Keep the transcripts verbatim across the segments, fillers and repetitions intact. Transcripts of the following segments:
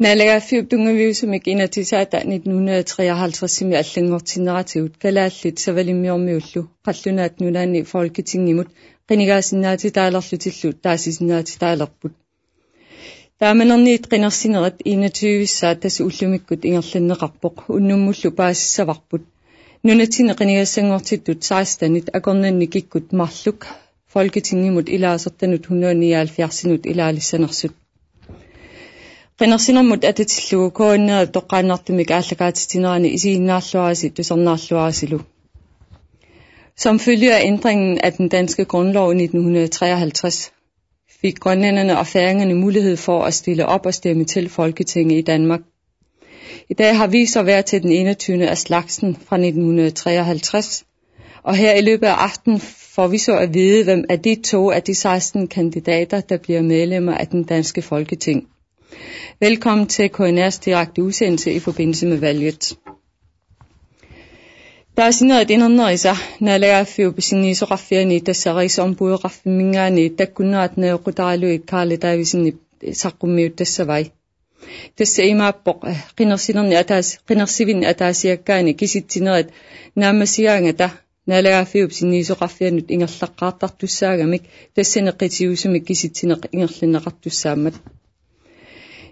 Naalagaaffiup tunngaviusumik inatsisaata nitten hundrede og treoghalvtredsimi allanngortinneratigut kalaallit Savalimmiormiullu Qallunaat Nunaanni Folketingimut qinigaasinnaatitaalerlutillu taasisinnaatitaalerput. Taamanerniit qinersinerit enogtyve-ssaat tassa ullumikkut ingerlanneqarpoq, unnummullu paasissavarput. Nunatsinni qinigassanngortittut sekstenit akornanni kikkut marluk Folketingimut ilaasortanut hundrede nioghalvfjerdsinut ilaalissanersut. Qinersinermut atatillugu K N R-ip toqqaannartumik aallakaatitsinerani isiginnaarluarisi tusarnaarluarisilu. Som følge af ændringen af den danske grundlov i nitten hundrede og treoghalvtreds fik grønlænderne og færingerne mulighed for at stille op og stemme til Folketinget i Danmark. I dag har vist sig at være til den enogtyvende af slagsen fra nitten hundrede og treoghalvtreds, og her i løbet af aftenen får vi så at vide, hvem af de to af de seksten kandidater, der bliver medlemmer af den danske Folketing. Velkommen til K N R's direkte udsendelse i forbindelse med valget. Taasinerit inernerisa naalagaaffiup sinniisoqarfiani, tassa Rigsombuddeqarfimminngaanniit, takkunnerat najoqqutaralugit Karla Davidsenip saqqummiuttassavai. Tassa imaappoq, eh, qinersinerni ataas-, qinersivinni ataasiakkaani kisitsinerit naammassigaangata naalagaaffiup sinniisoqarfianut ingerlaqqaartartussaagamik tassani qitiusumik kisitsineq ingerlanneqartussaammat.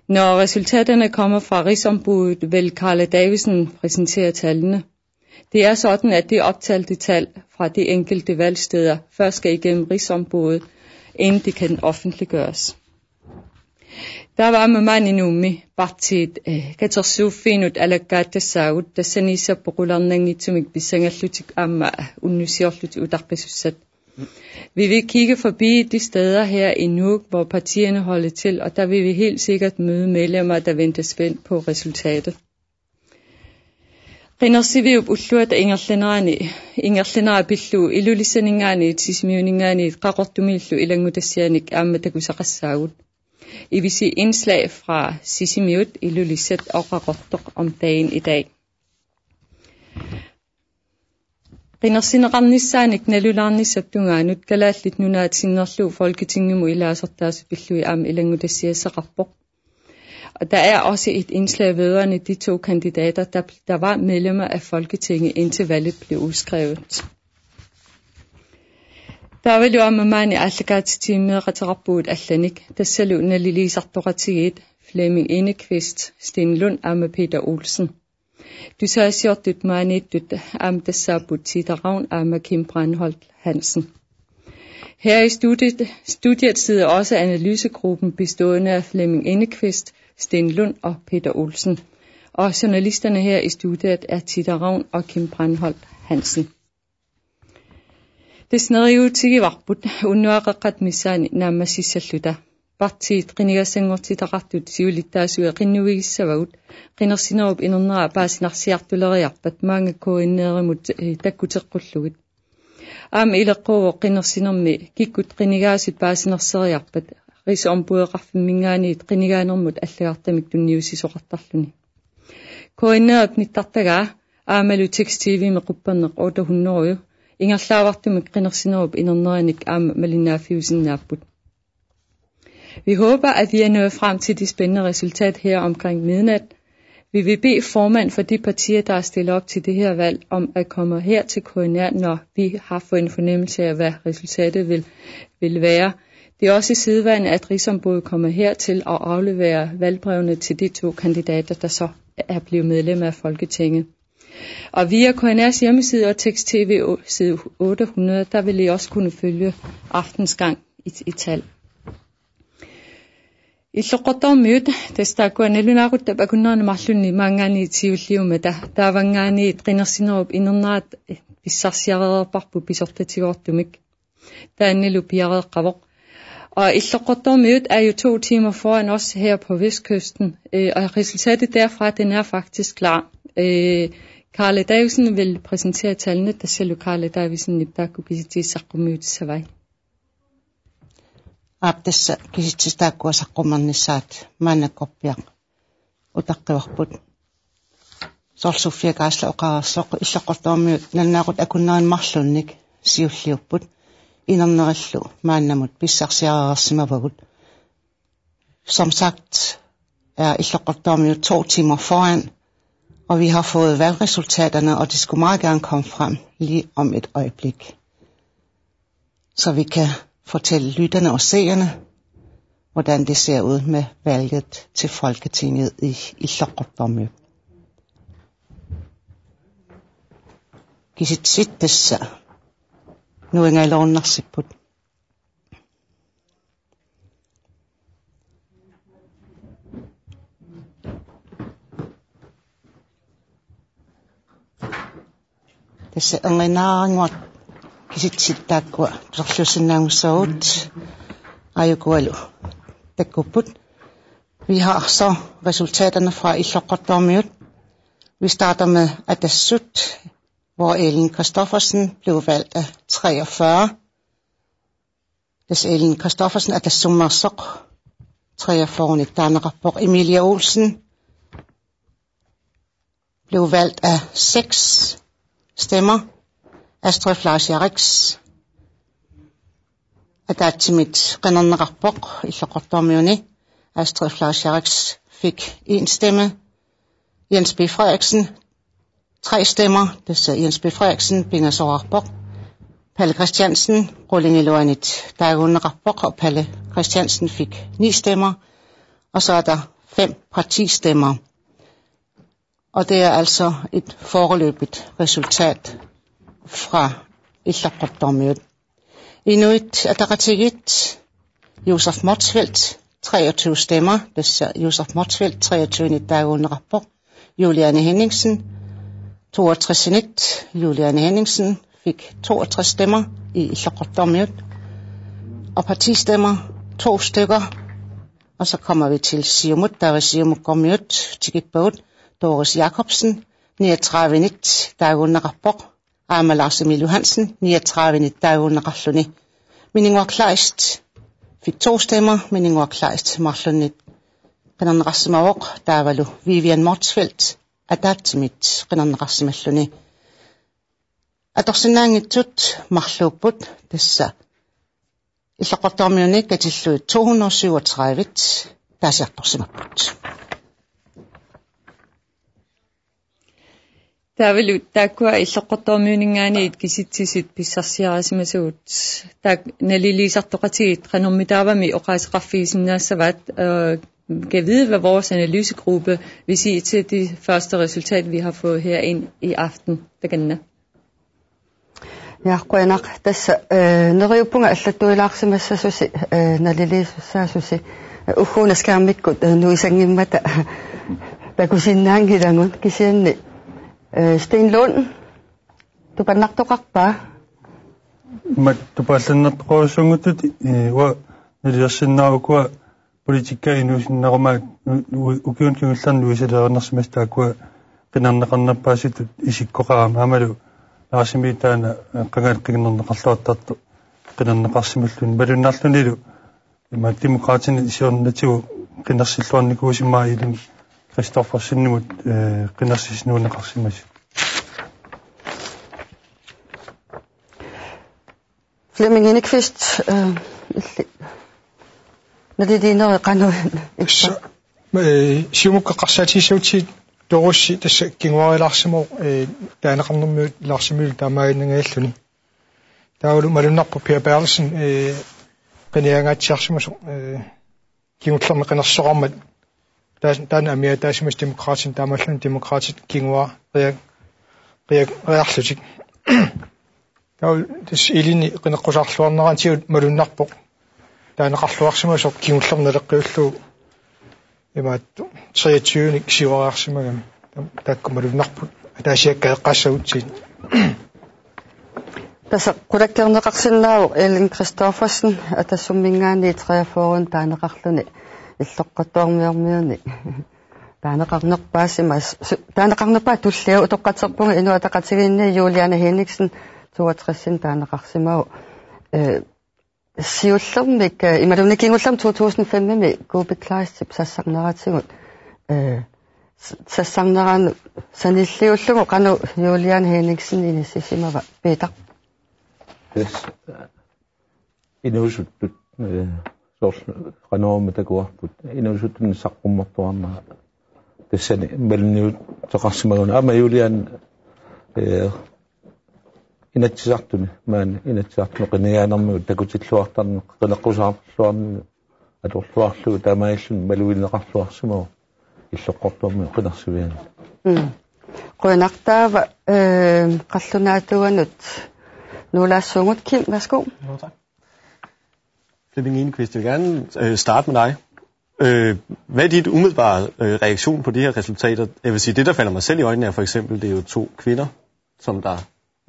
Når resultaterne kommer fra Rigsombuddet, vil Karla Davidsen præsentere tallene. Det er sådan, at de optalte tal fra de enkelte valgsteder først skal igennem Rigsombuddet, inden de kan offentliggøres. Taava aamma maani Nuummi partiit, eh, katersuuffiinut alakkaatassaagut, tassaniissapput qularnanngitsumik pissangallutik aamma unnussiorlutik utaqqisussat. Vi vil kigge forbi de steder her i Nuuk, hvor partierne holder til, og der vil vi helt sikkert møde medlemmer, der venter spændt på resultatet. Qinersiviup ulluata ingerlanerani, ingerlanera pillugu Ilulissaninngaanniit Sisimiuninngaanniit Qaqortumiillu ilanngutassianik aamma takusaqassaagut. I vil se indslag fra Sisimiut, Ilulissat og Qaqortoq om dagen i dag. Qinersineqarnissaanik nalulaarnissap tungaanut Kalaallit Nunaat sinnerlugu Folketingimut ilaasortaasut pillugit aamma ilanngutassiassaqarpoq. Og der er også et indslag vedrørende de to kandidater, der, der var medlemmer af Folketinget, indtil valget blev udskrevet. Taavalu aamma maani aallakaatitsimeeqateqarpugut allanik, tassalu naliliisartoqatigiit Flemming Enekvist, Steen Lund aamma Peter Olsen. Tusagassiortut maaniittut aamma tassaapput Tita Ravn aamma Kim Breinholt Hansen. Her i studiet, studiet sidder også analysegruppen bestående af Flemming Enekvist, Steen Lund og Peter Olsen. Og journalisterne her i studiet er Tita Ravn og Kim Breinholt Hansen. Tassa neriuutigivarput unnuaqeqqata missaani naammassissalluta. Partiit qinigassanngortitaqartut siulittaasuat qinnuigissavagut qinersinerup inernera paasinarsiartuleriarpat maanga K N R-imut, eh, takkuteqqullugit. Aamma ileqquuvoq qinersinermi kikkut qinigaasut paasinarseriarpat Rigsombuddeqarfimminngaanniit qinigaanermut allagartamik tunniussisoqartarluni. K N R-ip nittartagaa aammalu Tekst-TV-mi qupperneq otte hundrede ingerlaavartumik qinersinerup inerneranik aamma malinnaaffiusinnaapput. Vi håber, at vi er nået frem til det spændende resultat her omkring midnat. Vi vil bede formand for de partier, der er stillet op til det her valg, om at komme her til K N R, når vi har fået en fornemmelse af, hvad resultatet vil, vil være. Det er også sædvane, at Rigsombuddet kommer hertil og afleverer valgbrevene til de to kandidater, der så er blevet medlem af Folketinget. Og via K N R's hjemmeside og Tekst-TV o-, side otte hundrede, der vil I også kunne følge aftens gang i, i tal. Illoqqortoormiut, tassa taakkua nalunaaquttap akunneranut marlunnik maanngaanniit siulliummata, taavanngaanniit qinersinerup inernerat pissarsiareerparput pisortatigoortumik. Taannalu piareeqqavoq. Og Illoqqortoormiut er jo to timer foran os her på Vestkysten, øh, og resultatet derfra, den er faktisk klar. Øh, Karla Davidsen vil præsentere tallene, tassalu Karla Davidsenip taakku kisitsisit saqqummiutissavai. Aap, tassa kisitsisit taakkua saqqummernissaat maannakkorpiaq utaqqivarput. Soorlu Sofia Geisler oqareersoq, Illoqqortoormiut nalunaaquttap akunneranut marlunnik siulliupput. Inernerillu maannamut pissarsiareersimavagut. Som sagt, er Illoqqortoormiut to timer foran, og vi har fået valgresultaterne, og det skulle meget gerne komme frem lige om et øjeblik, så vi kan fortælle lytterne og seerne, hvordan det ser ud med valget til Folketinget i Illoqqortoormiut. Kisitsisit tassa nuingajalorunnarsipput. Tassa erniinnaraannguaq kisitsisit taakkua tusarliussinnaagussavagut, aajukualu takkupput. Vi har så resultaterne fra Illoqqortoormiut. Vi starter med Atassut, hvor Elin Christoffersen blev valgt af treogfyrre. Tassa Elin Christoffersen Atassummeersoq, treogfyrre-nik taaneqarpoq. Emilia Olsen blev valgt af seks stemmer. Astrid Fleischer Rix, ataatsimit qinerneqarpoq Illoqqortoormiuni. Astrid Fleischer Rix fik en stemme. Jens B. Frederiksen, tre stemmer. Tassa Jens B. Frederiksen pingasoqarpoq. Palle Christiansen, qulingiluanit taaguunneqarpoq, og Palle Christiansen fik ni stemmer. Og så er der fem partistemmer. Og det er altså et foreløbigt resultat fra Illoqqortoormiut. Inuit Ataqatigiit, Josef Motzfeldt, treogtyve stemmer. Tassa Josef Motzfeldt, treogtyve-nik taaguunneqarpoq. Juliane Henningsen, toogtres-nik. Juliane Henningsen fik toogtres stemmer i Illoqqortoormiut. Og partistemmer, to stykker. Og så kommer vi til Siumut, taava Siumukkormiut tikippagut. Doris Jakobsen, niogtredive-nik taaguunneqarpoq. Aamma Lars Emil Johansen, niogtredive-nik taaguunneqarluni. Mininguaq Kleist fik to stemmer. Mininguaq Kleist marlunnik qinerneqarsimavoq, taavalu Vivian Motzfeldt ataatsimit qinerneqarsimalluni. Atorsinnaanngitsut marluupput, tassa Illoqqortoormiuni katillugit to hundrede syvogtredive taasiartorsimapput. Taavalu taakkua Illoqqortoormiuninngaanniit kisitsisit pissarsiarisimasavut. Taak naliliisartoqatigiit qanormitaava oqaaseqarfigisinnaassavaat, øh, kan vide, hvad vores analysegruppe vil sige til de første resultat, vi har fået her ind i aften. Takanna. Ja, qujanaq, tassa, øh, neriuppunga allattuilaarsimassasusi, øh, naliliisussaasusi, øh, ugguuna skærmikkut, øh, nuisanngimmata takusinnaanngilagut kisianni, øh, Sten Lund, tupannartoqarpa? Mat tupallannartoqarussuunngitsut, øh, uanga nalilersinnaavara ukua politikka inuusinnerumaat u-, u-, ukiuni kingullerni nuisalereernarsimasut taakkua qinerneqarnerpaasutut isikkoqarami aammalu Lars Emil taanna, eh, qangali qinerneqarluartartoq qinerneqarsimalluni malunnarlunilu ima Demokraatinit siornatigut qinersilluarnikuusimasoq Elin Christoffersenimut, eh, qinersissinuunneqarsimasoq. Flemming Enqvist, øh, illit naliliinerit qanoq? Så, øh, Siumukkut eqqarsaatigissagutsigu Dorussi tassa kinguarilaarsimavoq, øh, taaneqarnermiut Lars Emil taamaaginnangajalluni. Taavalu malunnarpoq Per Berthelsen, øh, qinigaangaatsiarsimasoq, øh, kingullermi qinersisoqarmat. Taas-, taanna amiataasimasoq Demokraatinit taamaalilluni Demokraatit kinguariak-, riak-, riarlutik. Taava tassa Elini qineqqusaarluarneratigut malunnarpoq taaneqarluarsimasoq kingullermi naleqqiullugu imaattoq treogtyve-nik siuariarsimagami. Taakku malunnarput ataasiakkaat eqqaassagutsigit. Tassa qulakkeerneqarsinnaavoq Elin Christoffersen Atassumminngaanniit treogfyrre taaneqarluni Illoqqortoormiormiuni. Taaneqarnerpaasimas-, su-, taaneqarnerpaat tulliani utoqqatserpunga Inuit Ataqatigiinni Juliane Henningsen toogtres taaneqarsimavoq. Øh, siullermik, øh, imaluunniit kingullermik to tusind fem-imi Kuupik Kleistip sassarneratigut, øh, s-, sassarneranut sanilliullugu qanoq Juliane Henningsen inissisimava, Peter? Tassa, øh, inuusuttut, øh, soorlu qanoq aamma takuarput inuusuttunik saqqummertuarnera tassani malunniuteqarsimaguni aamma Julian, eh, Inatsisartuni, maani Inatsisartuni qinigaanermigut takutilluartarneq, qineqqusaarluarneq atorluarlugu taamaalilluni malugineqarluarsimavoq Illoqqortoormiut qinersivianni. Mm. Qujanaq taava, eh, qallunaatuanut nuulaassuugut. Kim, værsgo. Jo, tak. Flemming Enquist, jeg vil gerne øh, starte med dig. Øh, hvad er dit umiddelbare øh, reaktion på de her resultater? Jeg vil sige, det der falder mig selv i øjnene er for eksempel, det er jo to kvinder, som der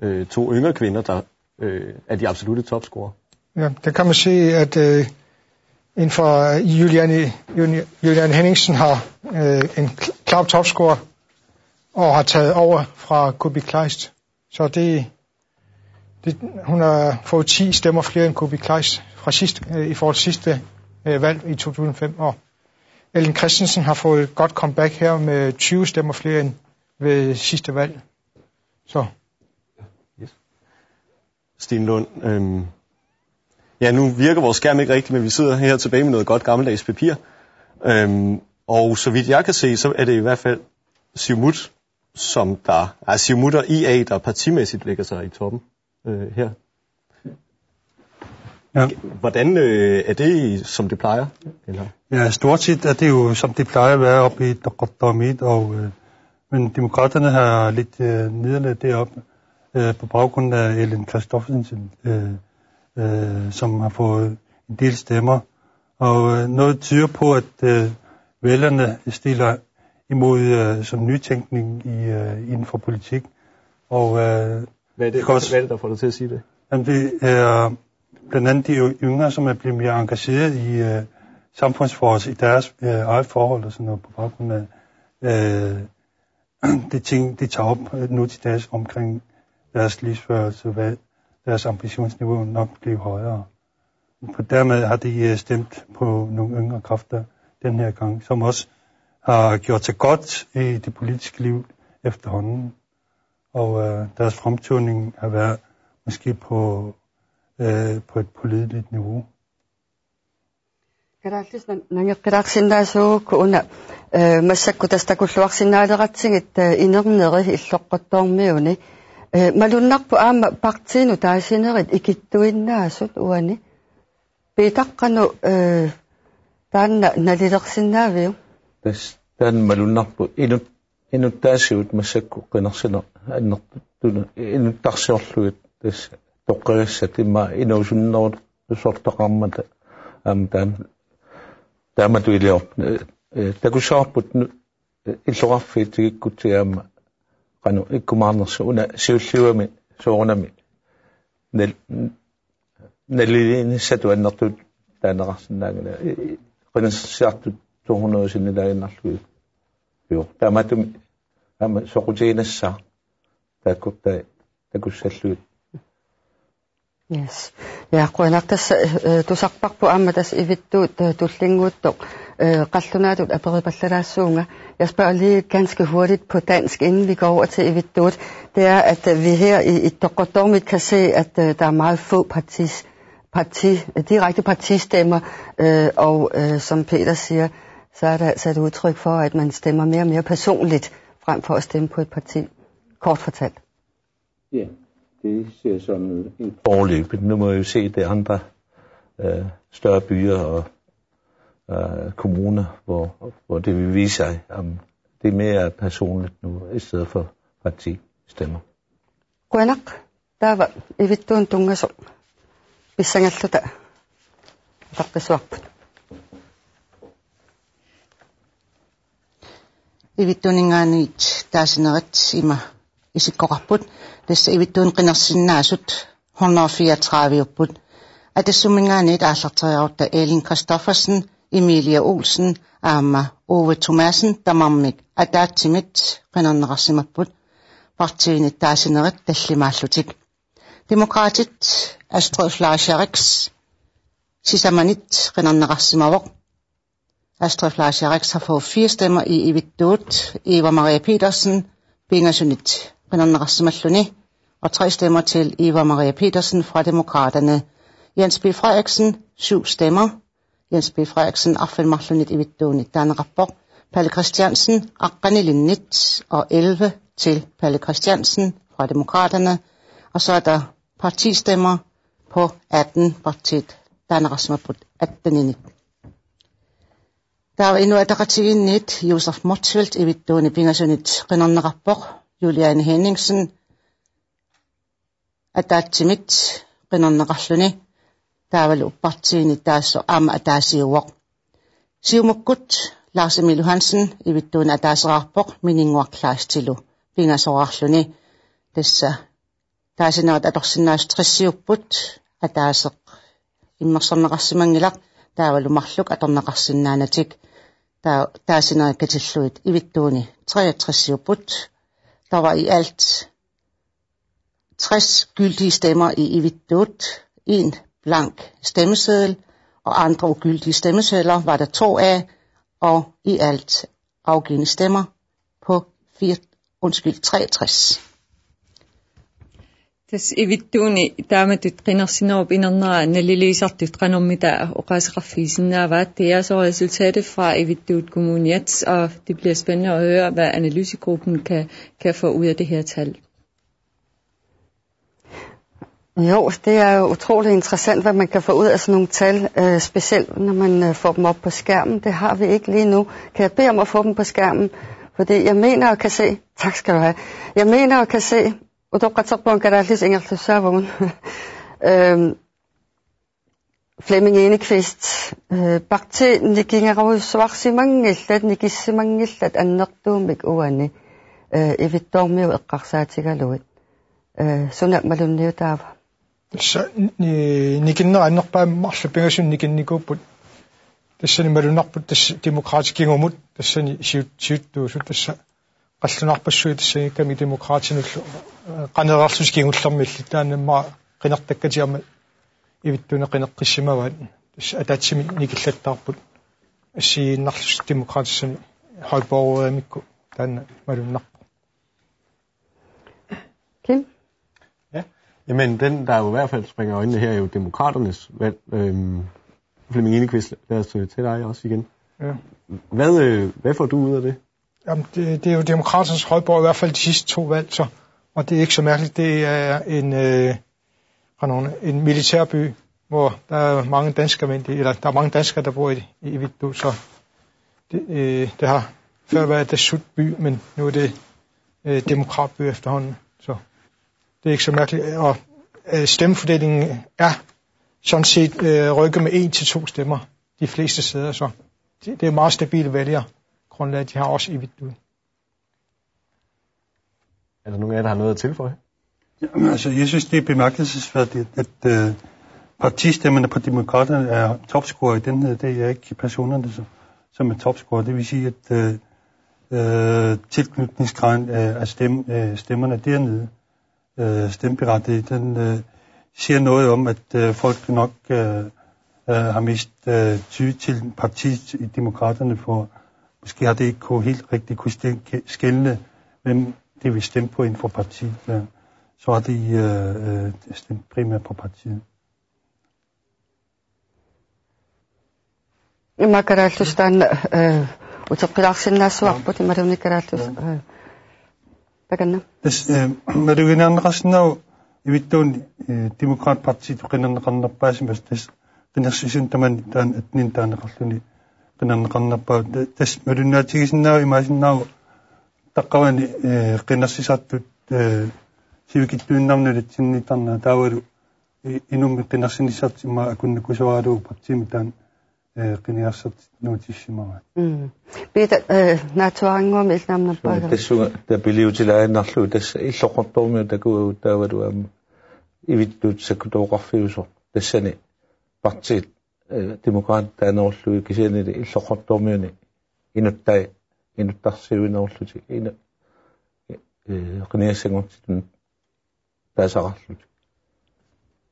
øh, to yngre kvinder, der øh, er de absolutte topscorer. Ja, der kan man se, at øh, inden for Juliane, Juliane Henningsen har øh, en kl- klar topscore og har taget over fra Kubi Kleist. Så det, det, hun har fået ti stemmer flere end Kubi Kleist fra sidste, øh, i forhold til sidste øh, valg i to tusind fem. Og Ellen Christensen har fået et godt comeback her med tyve stemmer flere end ved sidste valg. Så Yes. Stine Lund, øhm, ja, nu virker vores skærm ikke rigtigt, men vi sidder her tilbage med noget godt gammeldags papir. Øhm, og så vidt jeg kan se, så er det i hvert fald Siumut, som der, er Siumut og I A, der partimæssigt lægger sig i toppen øh, her. Ja. Hvordan øh, er det, som det plejer? Eller? Ja, stort set er det jo, som det plejer at være oppe i Qaqortoq, og øh, men Demokraterne har lidt øh, nederlag deroppe øh, på baggrund af Ellen Christoffersen, øh, øh, som har fået en del stemmer. Og øh, noget tyder på, at øh, vælgerne stiller imod øh, som nytænkning i, øh, inden for politik. Og øh, Hvad er det, det kan også hvad er det, der får dig til at sige det? Jamen, det er blandt andet de yngre, som er blevet mere engageret i øh, samfundsforhold, i deres øh, eget forhold og sådan noget på baggrund af øh, de ting, de tager op øh, nu til dags omkring deres livsførelse, hvad deres ambitionsniveau nok bliver højere. På dermed har de øh, stemt på nogle yngre kræfter den her gang, som også har gjort sig godt i det politiske liv efterhånden. Og øh, deres fremtoning har været måske på, øh, på et pålideligt niveau. Kalaallisut nangeqqilaarsinnaasuugukku una, eh, massakkut tassa takulluarsinnaaleratsigit, eh, inerneri Illoqqortoormiuni. Eh, malunnarpoq aamma partiinut taasinerit ikittuinnaasut uani. Piitaq, qanoq, eh, taanna nalilersinnaaviuk? Tassa taanna malunnarpoq inut- inuttaasigut massakkut qinersineq annertuneq inuttarsiorlugit tassa toqqagassat immaqa inuusunnerusortaqarmata aamma taanna taamatut iliorput, eh, eh, takussavarput nu-, eh, illoqarfiit tikikkutsigu aamma qanoq ikkumaarnersoq una siulliulluni soorunami nal-, naliliinissatut annertuumik taaneqarsinnaanngilaq, eh, eh, qinersisartut to hundrede sinnilaaginnarlugit. Jo, taamatut aamma soqutiginassaaq taakku taava takussallugit. Yes. Ja, qujanaq tassa, eh, tusarparput aamma tassa Ivittuut, eh, tullinnguuttoq, eh, qallunaatut aperipallalaassuunga. Jeg spørger lige ganske hurtigt på dansk, inden vi går over til Ivittuut. Det er, at, eh, vi her i, i Qaqortoormiit kan se, at, eh, der er meget få partis-, parti-, direkte partistemmer, eh, og, eh, som Peter siger, så er det altså et udtryk for, at man stemmer mere og mere personligt, frem for at stemme på et parti. Kort fortalt. Ja, det ser sådan ud i forløbet. Nu må vi jo se de andre øh, større byer og øh, kommuner, hvor, hvor det vil vise sig, om det mere er personligt nu, i stedet for partistemmer. Qujanaq, taava Ivittuunut tunngasoq pissangalluta ataqqissuarput. Ivittuuninngaanniit taasinerit ima isikkoqarput, tassa Ivittuunut qinersinnaasut hundrede fireogtredive-upput. Atassumminngaanniit aallarteriarutta Ellen Christoffersen, Emilie Olsen aamma Ove Thomassen tamarmik ataatsimit qinerneqarsimapput, partiinit taasinerit tallimaallutik. Demokraatit Astrid Fleischer-Rix sisamanit qinerneqarsimavoq. Astrid Fleischer-Rix har fået fire stemmer i Ivittuut, Eva Maria Petersen pingasunit qinerneqarsimalluni, og tre stemmer til Eva Maria Petersen fra Demokraterne. Jens B. Frederiksen, syv stemmer. Jens B. Frederiksen arfineq-marlunnit Ivittuunit taaneqarpoq. Palle Christiansen aqqanilinnit og elleve til Palle Christiansen fra Demokraterne. Og så er der partistemmer på atten, partiet taaneqarsimapput atteninit. Taava Inuit Ataqatigiinniit Josef Motzfeldt Ivittuuni pingasunit qinerneqarpoq, Juliane Henningsen ataatsimit qinerneqarluni, taavalu partiini taassuma aamma ataasiuvoq. Siumukkut Lars Emil Johansen Ivittuuni ataaseqarpoq, Mininnguaq Kleistilu pingasoraarluni. Tassa taasinerit atorsinnaasut tressiupput, ataaseq immersorneqarsimanngilaq, taavalu marluk atorneqarsinnaanatik. Taa-, taasinerit katillugit Ivittuuni treogtressiupput. Der var i alt tres gyldige stemmer i Ivittuut, en blank stemmeseddel, og andre ugyldige stemmesedler var der to af, og i alt afgivne stemmer på fire, undskyld, treogtres. Tassa Ivittuuni taamatut qinersinerup inernera naliliisartut qanormita oqaaseqarfigisinnaavaat? Det er så resultatet fra Ivittuut Kommuniat, og det bliver spændende at høre, hvad analysegruppen kan, kan få ud af det her tal. Jo, det er jo utrolig interessant, hvad man kan få ud af sådan nogle tal, øh, specielt når man øh, får dem op på skærmen. Det har vi ikke lige nu. Kan jeg bede om at få dem på skærmen? Fordi jeg mener og kan se, tak skal du have, jeg mener og kan se, utoqqatserpunga kalaallisut ingerlassaavugut. Øhm, Flemming Enekvist, øh, parti nikingerujussuarsimanngillat, nikissimanngillat annertuumik uani, øh, Ivittoormiut eqqarsaatigalugit. Øh, suna malunniutaava? Tassa ni-, nikinnera annerpaamik marluk pingasut nikinnikuupput. Tassani malunnarpoq tassa Demokraatit kingumut, tassani siut-, siuttuusut, tassa qallunaarpassuit tassaniikkami Demokraatinullu, øh, qaneerarlutik kingullermi illit, taanna immaqa qinertakkatik aamma Ivittuuni qineqqissimavaat. Tassa ataatsimik nikillattaarput assigiinnarlutik Demokraatissani højborgerimikku, taanna malunnarpoq. Kim? Ja. Jamen, den, der jo i hvert fald springer i øjnene her, er jo Demokraternes valg. Øhm, Flemming Enekvist, lad os øh, til dig også igen. Ja. Hvad, øh, hvad får du ud af det? Jamen, det, det er jo Demokraternes højborg, i hvert fald de sidste to valg, så. Og det er ikke så mærkeligt. Det er en, øh, fra nogle, en militærby, hvor der er mange danskere, men det, eller der er mange danskere, der bor i, i Ivittuut, så det, øh, det har før været Atassut by, men nu er det øh, Demokratby efterhånden. Så det er ikke så mærkeligt. Og øh, stemmefordelingen er sådan set øh, rykket med en til to stemmer de fleste steder, så det, det er meget stabile vælgere, grundlag, de har også i Ivittuut. Er der nogen af jer, der har noget at tilføje? Jamen, altså, jeg synes, det er bemærkelsesværdigt, at øh, partistemmerne på Demokraterne er topscorer i den her. Det er ikke personerne, som, som er topscorer. Det vil sige, at øh, øh, tilknytningsgraden øh, af stemme, øh, stemmerne dernede, øh, stemmeberettigede, den øh, siger noget om, at øh, folk nok øh, øh, har mest øh, tydet til partiet i Demokraterne, for måske har det ikke kunne helt rigtig kunne skel-, skelne, hvem det vil stemme på inden for partiet. Ja. Så har de øh, øh, stemt primært på partiet. Ima kalaallisut taanna, øh, uteqqilaarsinnaassuarput, imaluunniit kalaallisut, øh, takanna. Tassa øh, maluginiarneqarsinnaavoq Ivittuuni øh, Demokraatpartiitut qinerneqarnerpaasimasut, tassa qinersisunik tamanit taanna atteninit taaneqarluni qinerneqarnerpaavoq. Ta-, tassa malunnaatigisinnaavoq, imaassinnaavoq taqqavani øh, qinersisartut øh, sivikitsuinnarmik nunatsinniittarnerat, taavalu i-, inummik qinersinissartik immaqa akunnikuusoralugu partiimik taanna øh, qinigassartik nuutissimavaat. Mm. Peter, øh, naatsuarannguamik illit aamma nappaagavit. Tassunga tapiliutilaaginnarlugu, tassa illoqartoormiut takuagut, taavalu aamma Ivittuut sakkutooqarfiusoq. Tassani partiit øh, Demokraatit taanerullugit, kisiannili illoqartoormiuni inuttai, inuttarsiuinerullutik, inu-, øh, qinigassanngortitut taasaqarlutik.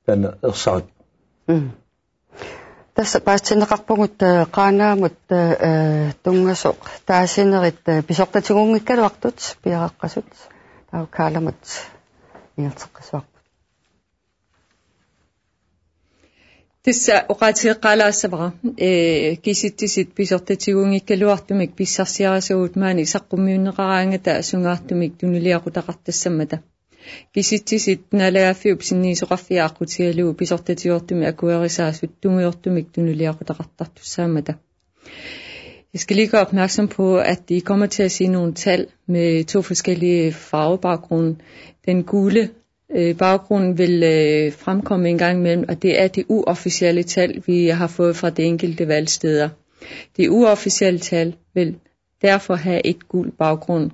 Taanna ersarippoq. Mm. Tassa paasitinneqarpugut øh, Qaanaamut øh, tunngasoq taasinerit øh, pisortatigunngikkaluartut piareeqqasut, taava Kaalamut ingerlateqqissavarput. Tassa oqaatigeqqaalaassavara, ee, kisitsisit pisortatiguunngikkaluartumik pissarsiarisagut maani saqqummiunneqaraangata sungaartumik tunuliaqutaqartassammata. Kisitsisit Naalagaaffiup sinniisoqarfia aqqutigalugu pisortatigoortumik akuerisaasut tungujortumik tunuliaqutaqartartussaammata. Jeg skal lige gøre opmærksom på, at I kommer til at se nogle tal med to forskellige farvebaggrunde. Den gule øh, baggrund vil øh, fremkomme en gang imellem, og det er det uofficielle tal, vi har fået fra de enkelte valgsteder. De uofficielle tal vil derfor have et gult baggrund.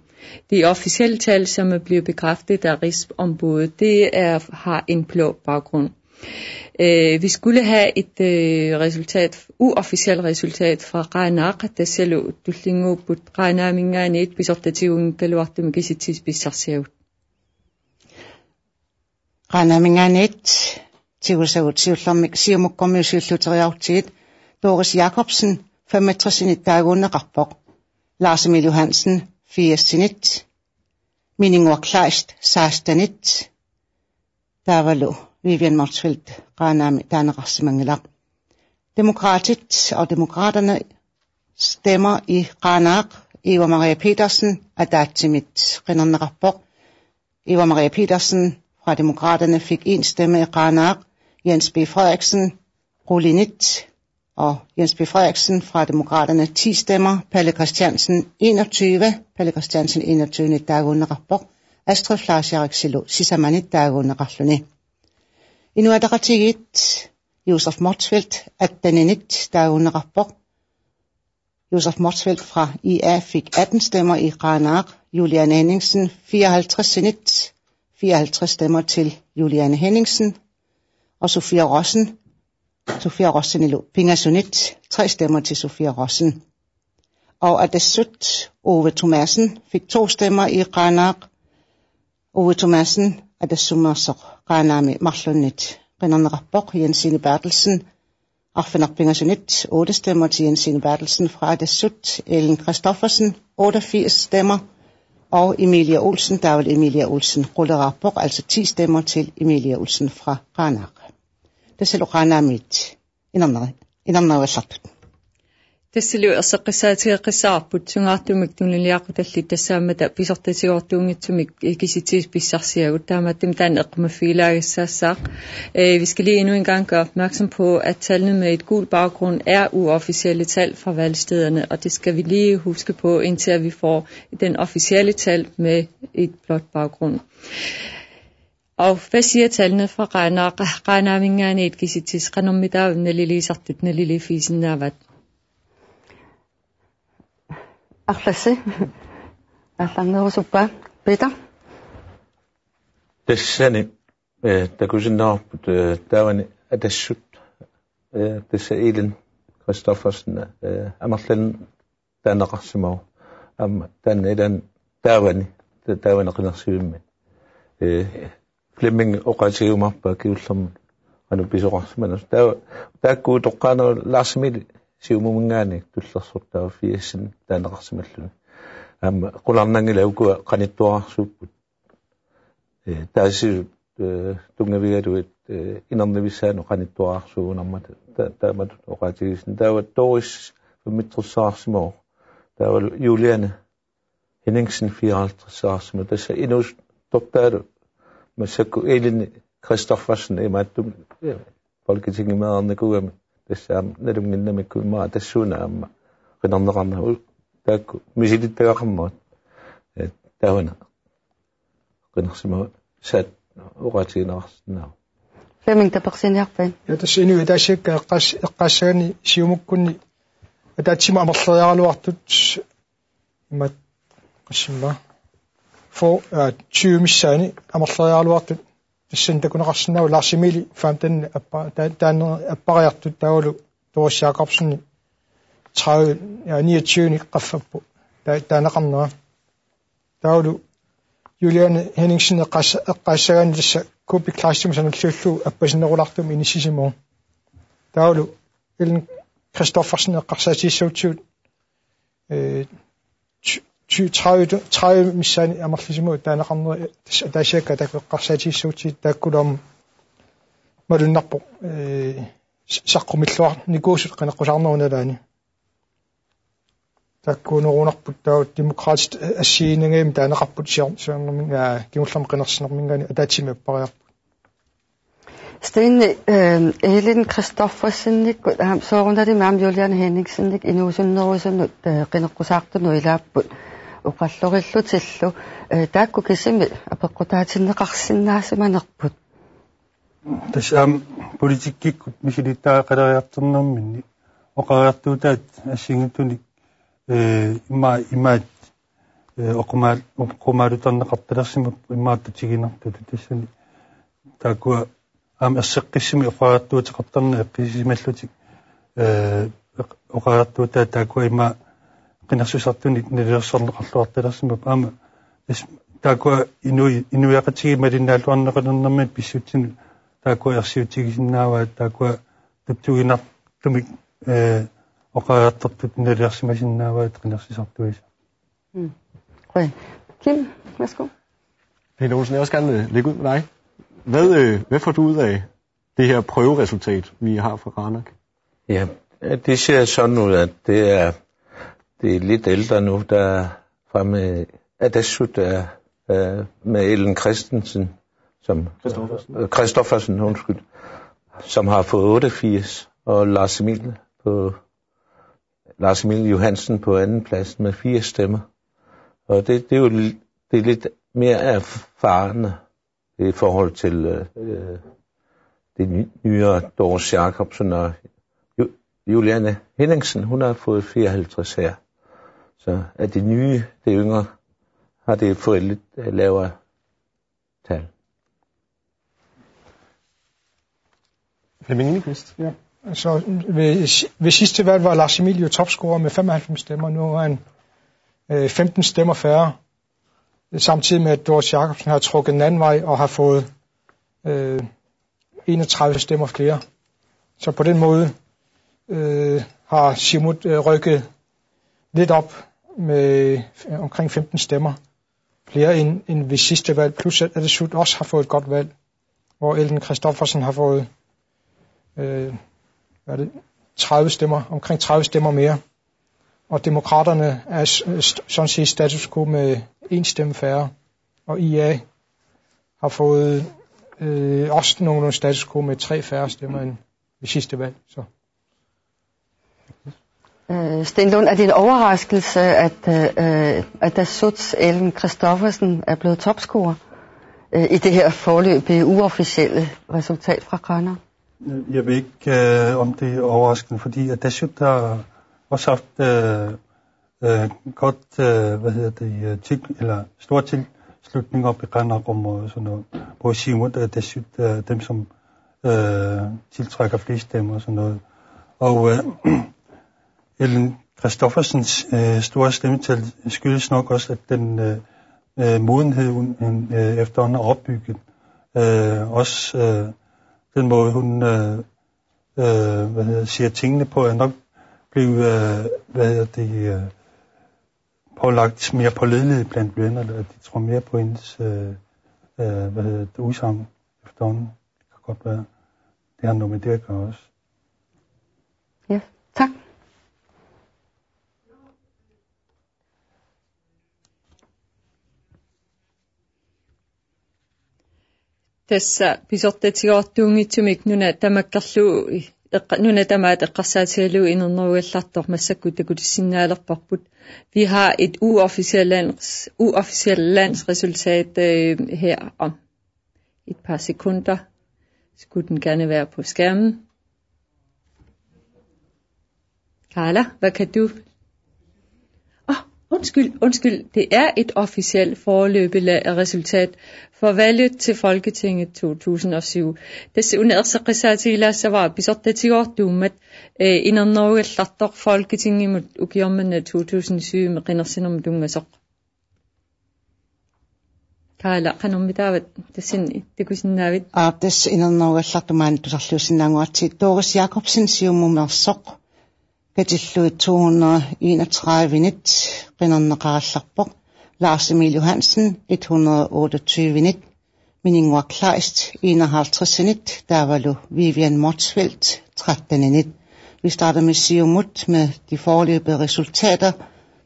De officielle tal, som er blevet bekræftet af Rigsombuddet, det er, har en blå baggrund. Øh, vi skulle have et øh, resultat, uofficielt resultat fra Qaanaaq, tassalu tullinnguupput Qaanaaminngaanniit pisortatiguunngikkaluartumik kisitsisit pissarsiagut. Qaanaaminngaanniit tigusagut siullermik Siumukkormiut siulliuteriarutsigit Doris Jakobsen femogtres-init taaguunneqarpoq. Lars Emil Johansen firs-init. Mininguaq Kleist seksten-it. Taavalu Vivian Motzfeldt Qaanaami taaneqarsimanngilaq. Demokraatit og Demokraterne stemmer i Qaanaaq. Eva Maria Petersen Ataatsimit qinerneqarpoq. Eva Maria Petersen fra Demokraterne fik en stemme i Qaanaaq. Jens B. Frederiksen Qulinit og Jens B. Frederiksen fra Demokraterne ti stemmer. Palle Christiansen enogtyve. Palle Christiansen enogtyve-nit taaguunneqarpoq. Astrid Fleischerip silu sisamanit taaguunneqarluni. Inuit Ataqatigiit Josef Motzfeldt atten-init taaguunneqarpoq. Josef Motzfeldt fra I A fik atten stemmer i Qaanaaq. Juliane Henningsen fireoghalvtreds-init, fireoghalvtreds stemmer til Juliane Henningsen. Og Sofia Rossen, Sofia Rossenilu pingasunit, tre stemmer til Sofia Rossen. Og Atassut Ove Thomassen fik to stemmer i Qaanaaq. Ove Thomassen Atassummeersoq Qaanaami marlunnit qinerneqarpoq. Jensine Berthelsen arfineq-pingasunit, otte stemmer til Jensine Berthelsen fra Atassut. Ellen Christoffersen, otteogfirs stemmer. Og Emilie Olsen, taavalu Emilie Olsen quleqarpoq, altså ti stemmer til Emilie Olsen fra Qaanaaq. Tassalu Qaanaamiit inerneri-, inerneruallartut. Tassalu erseqqissaatigeqqissaarput sungaartumik tunuliaqutallit tassaammata pisortatigoortuunngitsumik kisitsisit pissarsiagut, taamaattumik taanna eqqumaffigilaassaaq. Øh, vi skal lige endnu en gang gøre opmærksom på, at tallene med et gult baggrund er uofficielle tal fra valgstederne, og det skal vi lige huske på, indtil at vi får den officielle tal med et blåt baggrund. Og hvad siger tallene fra Qaanaaq, Qaanaaminngaanniit kisitsisit, qanormitaava naliliisartut naliliiffigisinnaavaat? Arlassi. Arlarnerusuppa. Peter? Tassani, øh, takusinnaavarput, øh, taavani Atassut, øh, tassa Ellen Christoffersen, øh, amerlan taaneqarsimavoq. Aamma taanna ilaanni taavani, ta-, taavani qinersivimmi. Ee, Flemming oqaatigiumaarpaa kingullermik qanoq pisoqarsimanersoq. Taava, taakku toqqaannaq Lars Emil Siumuminngaanniit tullersoq taava firsit taaneqarsimalluni. Aamma qularnanngilaq ukua qanittuararsuupput. Ee, taasisut, ee, tunngavigalugit, ee, inernivissaanut qanittuararsuugunarmata ta-, taamatut oqaatigisinnaavara. Taava Doris femogtressersimavoq. Taava Juliane Henningsen fireoghalvtredssersimavoq. Tassa inuusuttortaalu massakkut Ellen Christoffersen imaattumik, ee, Folketingimeereernikuugami tassa aamma nalunnginnamikku immaqa tassuuna aamma qinerneqarnera, taakku misilittagaqarnerat. Ee, taavana qinersimasaat oqaatigineqarsinnaavoq. Flemming, tapersiiniarpit? Ja, tassa Inuit Ataqatigiit eqqaas-, eqqaassagaanni Siumukkunni ataatsimut amerleriaraluartut imaat qassimma. For, øh, tyve missaani amerleriaraluartut tassani takuneqarsinnaavoq Lars Emil femten appa-, ta-, taanna appariartut taavalu Doris Jakobsen tredive, ja, niogtyve-ni qaffappoq. Ta-, taaneqarnera. Taavalu Juliane Henningsen eqqaas-, eqqaassagaanni tassa Kuupik Kleistimut sanalliullugu appasinnerulaartumik inissisimavoq. Taavalu Ellen Christoffersen eqqarsaatigissagutsigu, øh, ty-, ty-, tredive, tredive missaani amerlisimasoq taaneqarnera, tassa ataasiakkaat taakku eqqarsaatigissagutsigit taakkulu aamma malunnarpoq, øh, saqqumilluarnikuusut qineqqusaarnerup nalaani. Taakkuunerunarput taava Demokraatit assigiinngimmat taaneqarput sior-, siornami, aa, kingullermi qinersinerminngaanniit ataatsimik appariarput. Sten, øh, Elin Christoffersenikkut, øh, soorunalimi aamma Juliane Henningsenikkut inuusunnerusunut, øh, qineqqusaartunut ilaapput oqallorillutillu, øh, taakku kisimik apeqqutaatinneqarsinnaasimanerput. Tassa aamma politikkikkut misilittagaqaleriartornerminni oqariartuutaat assigiinngitsunik, øh, immaqa imaat, øh, oqumaal-, oqumaaluterneqartalersimapput immaqa tatiginartutut tassani. Taakkua aamma erseqqissumik oqariartuuteqartarneq eqqissisimallutik, øh, oqariartuutaat taakkua immaqa qinersisoqartunit nalilersorneqarluartalersimapput aamma tassa taakkua inui-, inuiaqatigiit malinnaalluarneqalernermini pissutsinut taakkua ersiutigisinnaavaat taakkua tutsuiginartumik, øh, oqariartortut nalilersimasinnaavaat qinersisartuisa. Mm. Qujan. Kim, værsgo. Peter Olsen, jeg vil også gerne, øh, lægge ud med dig. Hvad, øh, hvad får du ud af det her prøveresultat, vi har fra Qaanaaq? Ja, det ser sådan ud, at det er, det er lidt ældre nu, der er fremme, at der sut er, øh, med Ellen Christensen, som Christoffersen. Øh, Christoffersen, undskyld, som har fået otteogfirs, og Lars Emil på, Lars Emil Johansen på anden plads med firs stemmer. Og det, det er jo li-, det er lidt mere erfarne i forhold til, øh, det ny-, nyere Doris Jakobsen og Ju-, Juliane Henningsen, hun har fået fireoghalvtreds her. Så af de nye, det yngre, har det fået lidt, øh, lavere tal. Flemming Engelqvist? Ja, altså ved, ved sidste valg var Lars Emil jo topscorer med femoghalvfems stemmer. Nu har han, øh, femten stemmer færre. Samtidig med, at Doris Jakobsen har trukket den anden vej og har fået, øh, enogtredive stemmer flere. Så på den måde, øh, har Siumut, øh, rykket lidt op med, øh, omkring femten stemmer. Flere end, end ved sidste valg. Plus at Atassut også har fået et godt valg, hvor Ellen Christoffersen har fået, øh, hvad er det, tredive stemmer, omkring tredive stemmer mere. Og Demokraterne er s-, st-, sådan set status quo med en stemme færre. Og I A har fået, øh, også nogenlunde status quo med tre færre stemmer end ved sidste valg. Så. Øh, Sten Lund, er det en overraskelse, at, øh, øh, Atassuts Ellen Christoffersen er blevet topscorer, øh, i det her forløbige uofficielle resultat fra Qaanaaq? Jeg ved ikke, øh, om det er overraskende, fordi Atassut har også haft, øh, øh, godt, øh, hvad hedder det, øh, til, eller stor tilslutning op i Qaanaaq-området og sådan noget. Både Siumut og Atassut er dem, som, øh, tiltrækker flest stemmer og sådan noget. Og, øh, Ellen Christoffersens, øh, store stemmetal skyldes nok også, at den, øh, øh, modenhed, hun, hun, øh, efterhånden har opbygget, øh, også, øh, den måde, hun, øh, øh, hvad hedder, siger tingene på, er nok blevet, øh, hvad hedder det, øh, pålagt mere pålidelighed blandt vælgerne, at de tror mere på hendes, øh, øh, hvad hedder det, udsagn efterhånden. Det kan godt være, det har noget med det at gøre også. Ja, tak. Tassa pisortatigoortuunngitsumik nuna tamakkerlugu eqqa-, nuna tamaat eqqarsaatigalugu inernerugallartoq massakkut takutissinnaalerparput. Vi har et uofficielt lands-, uofficielt landsresultat, øh, her om et par sekunder. Skulle den gerne være på skærmen. Carla, hvad kan du? Åh, oh, undskyld, undskyld. Det er et officielt foreløbigt resultat for valget til Folketinget to tusind og syv. Tassa una erseqqissaatigilaassavara pisortatigoortuummat, øh, inernerugallartoq Folketingimut ukioq manna to tusind syv-mi qinersinermut tunngasoq. Carla, qanormitaava tassani takusinnaavit? Aap, tassa inernerugallartoq maani tusarliussinnaannguatsigu. Doris Jakobsen Siumumeersoq katillugit to hundrede enogtredive-nit qinerneqarallarpoq. Lars Emil Johansen et hundrede otteogtyve-nit Mininnguaq Kleist enoghalvtredsinit, taavalu Vivian Motzfeldt tretteninit. Vi starter med Siumut med de foreløbige resultater.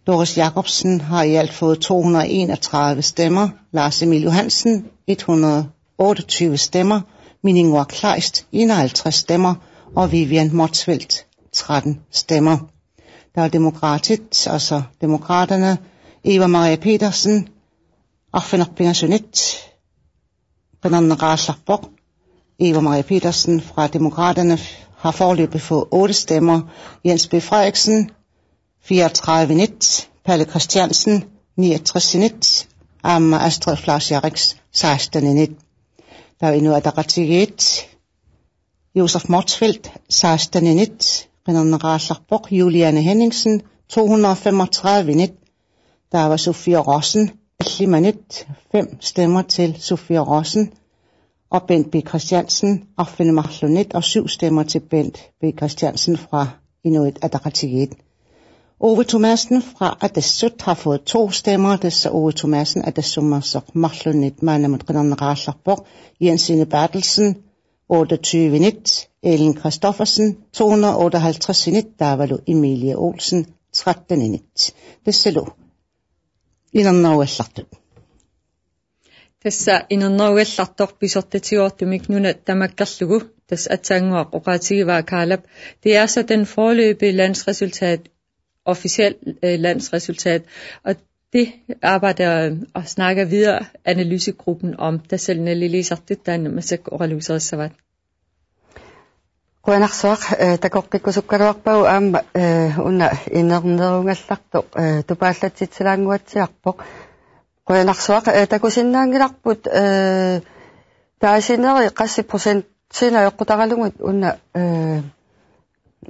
Doris Jakobsen har i alt fået to hundrede og enogtredive stemmer, Lars Emil Johansen et hundrede og otteogtyve stemmer, Mininnguaq Kleist enoghalvtreds stemmer og Vivian Motzfeldt tretten stemmer. Der er Demokraatit, altså Demokraterne, Eva Maria Petersen, arfineq-pingasunit, qinerneqarallarpoq. Eva Maria Petersen fra Demokraterne har foreløbig fået otte stemmer. Jens B. Frederiksen, fireogtredive nit. Palle Christiansen, niogtres nit. Aamma Astrid Flaus Jarriks, seksten nit. Der er Inuit Ataqatigiit, Josef Motzfeldt, seksten nit. Qinerneqarallarpoq. Juliane Henningsen, to hundrede og femogtredive nit. Der var Sofie Rossen, elleve nit. Fem stemmer til Sofie Rossen og Bent B. Christiansen, arfineq-marlunnit, og syv stemmer til Bent B. Christiansen fra Inuit Ataqatigiit. Ove Thomassen fra Atassut har fået to stemmer, tassa Ove Thomassen Atassumersoq marlunnit maannamut qinerneqarallarpoq. Jensine Berthelsen, otteogtyve nit. Ellen Christoffersen, to hundrede og otteoghalvtreds nit, taavalu Emilie Olsen, tretten nit. Tassalu inernerugallartut. Tassa inernerugallartoq pisortatigoortumik nuna tamakkerlugu, tassa aatsaannguaq oqaatigivaa Kaalap. Det er så den foreløbige landsresultat, officiel, øh, landsresultat. Og det arbejder og snakker videre analysegruppen om, tassa naliliisartut taanna massakkut oqaluuserissavaat. Qujanarsuaq, eh, takoqqikkusukkaluarpagut aamma, eh, una inernerugallartoq, eh, tupaallatsitsilaannguatsiarpoq. Qujanarsuaq, eh, takusinnaanngilarput, eh, taasineri qassit procentit ajoqqutaralugit una, eh,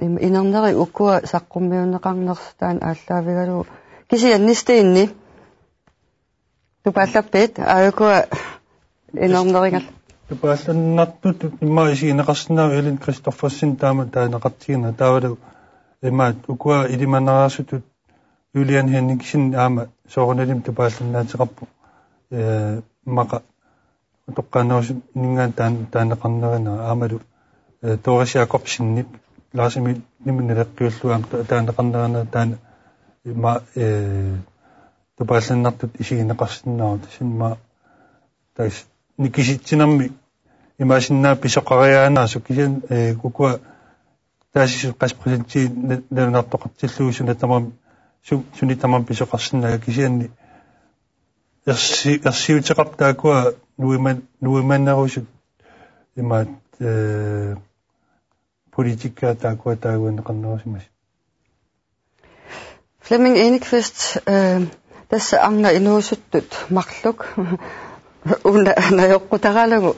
im-, inerneri ukua saqqummiunneqarnersut taanna aallaavigalugu. Kisianni Stenni. Tupaallappiit, aajuku inernerigal. Tupaallannartut immaqa isigineqarsinnaavoq Ellen Christoffersen taama taaneqartigineq taavalu immaqa ukua ilimanaraarsutut Julian Henningsen aamma soorunalimi tupaallannaateqarpoq. Eh, immaqa utoqqaanerusuninngaanniit taan-, taaneqarnerinera aammalu, eh, Doris Jakobsenip Lars Emil Niminaleqqiullu aamma ta-, taaneqarnerinera taanna immaqa, eh, tupaallannartut isigineqarsinnaavoq. Tassani immaqa tassa nikisitsinermi imaassinnaavoq pisoqariaannaasut kisianni, eh, ukua taasisut qassit procentii na-, nalunartoqartillugu suna tamarmi su-, suni tamarmi pisoqarsinnaanera kisianni ersi-, ersiuteqartut taakkua nuiman-, nuimanerusut imaat, eh, politikerit taakkua taaguinneqarnerusimasut. Flemming Enokvist, eh, tassa arnat inuusuttut marluk una najoqqutaralugu,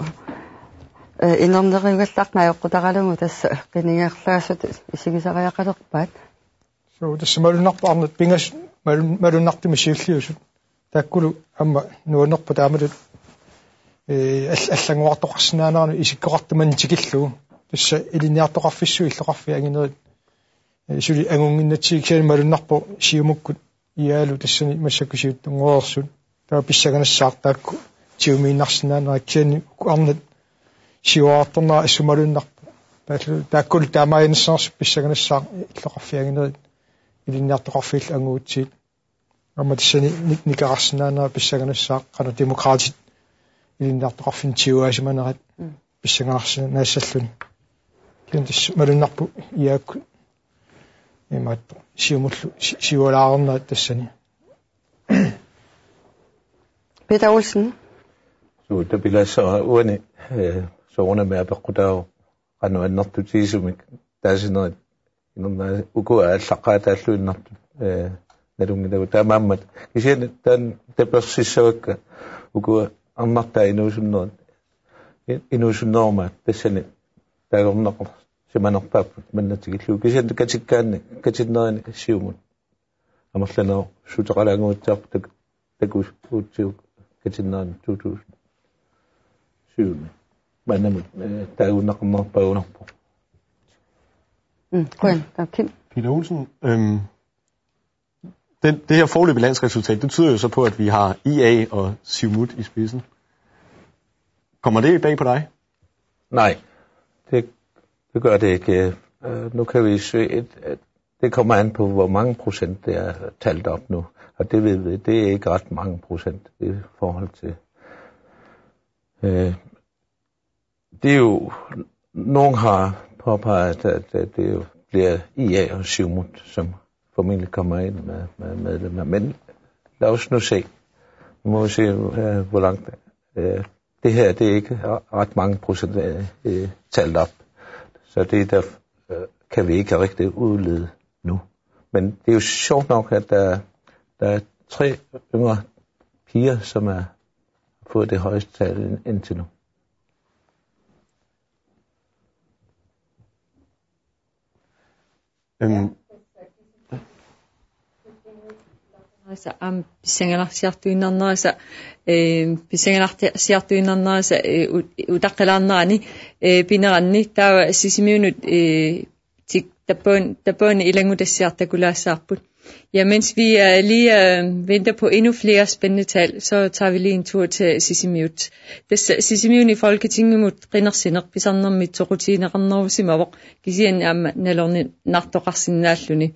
eh, inerneriugallartoq najoqqutaralugu tassa qinigallaasut isigisariaqalerpaat. Suu, tassa malunnarpoq arnat pingasut malun-, malunnartumik siulliusut. Taakkulu aamma nuannerpoq taamalu, eh, all-, allanngorartoqarsinnaaneranut isikkoqartoq manna tikillugu. Tassa ilinniartoqarfissuit illoqarfiit anginerit, eh, suli angunnginnatsigit kisianni malunnarpoq Siumukkut I A-lu tassani massakkut siuttunngoreersut. Taava pissanganassaaq taakku tigumiinnarsinnaanerat kisianni uku arnat siuarartornerat assut malunnarpoq. Taallu taakkulu taamaaginnassanersut pissanganassaaq illoqarfiit anginerit ilinniartoqarfiillu anguutsigit. Aamma tassani ni-, nikerarsinnaanera pissanganassaaq qanoq Demokraatit ilinniartoqarfinni tiguaasimanerat. Mm. Pissanganarsinnaassallutik. Kisianni tassa malunnarpoq I A-kkut imaattoq Siumullu si-, siuarlaarnerat tassani. Peter Olsen. Suu, tapilaassara uani, eh, soorunami apeqqutaavoq qanoq annertutigisumik taasinerit. Inernaa-, ukua aallaqqaataalluinnartut, eh, nalunngilagut taamaammat. Kisianni taanna tapersissavakka ukua arnartaat inuusunnerat. I-, inuusunnerumaat tassani taagorneqarsimanerpaapput manna tikillugu. Kisianni katikkaanni, katinnerani Siumut amerlanerussuteqalaannguatsiarpoq tak-, takugutsigu katinnerani to tusind syv. Maannamut, eh, taaguinneqarnerpaagunarpoq. Mm, qujan. Taava Kim. Peter Olsen, øhm, den, det her forløbige landsresultat, det tyder jo så på, at vi har I A og Siumut i spidsen. Kommer det bag på dig? Nej, det, det gør det ikke. Øh, nu kan vi se, et, et, det kommer an på, hvor mange procent det er talt op nu. Og det ved vi, det er ikke ret mange procent i forhold til. Øh, det er jo, nogen har påpeget, at, at det jo bliver I A og Siumut, som formentlig kommer ind med, med medlemmer. Men lad os nu se. Nu må vi se, øh, hvor langt, øh, det her, det er ikke ret mange procent, øh, øh, talt op. Så det er der, øh, kan vi ikke rigtig udlede nu. Men det er jo sjovt nok, at der, der er tre yngre piger, som har fået det højeste tal ind- indtil nu. Øhm, Asa am pissanganarsiartuinnarnerasa, eh, pissanganarsiartuinnarnerasa, eh, ut- utaqqilaarnerani, eh, pineranni taava Sisimiunut, eh, tik- tappuan- tappuani ilanngutassiartakulaassaarput. Ja, mens vi er lige øh, venter på endnu flere spændende tal, så tager vi lige en tur til Sisimiut. Tassa Sisimiuni Folketingimut qinersineq pisarnermit soqutigineqarnerusimavoq, kisianni aamma nalorninartoqarsinnaalluni.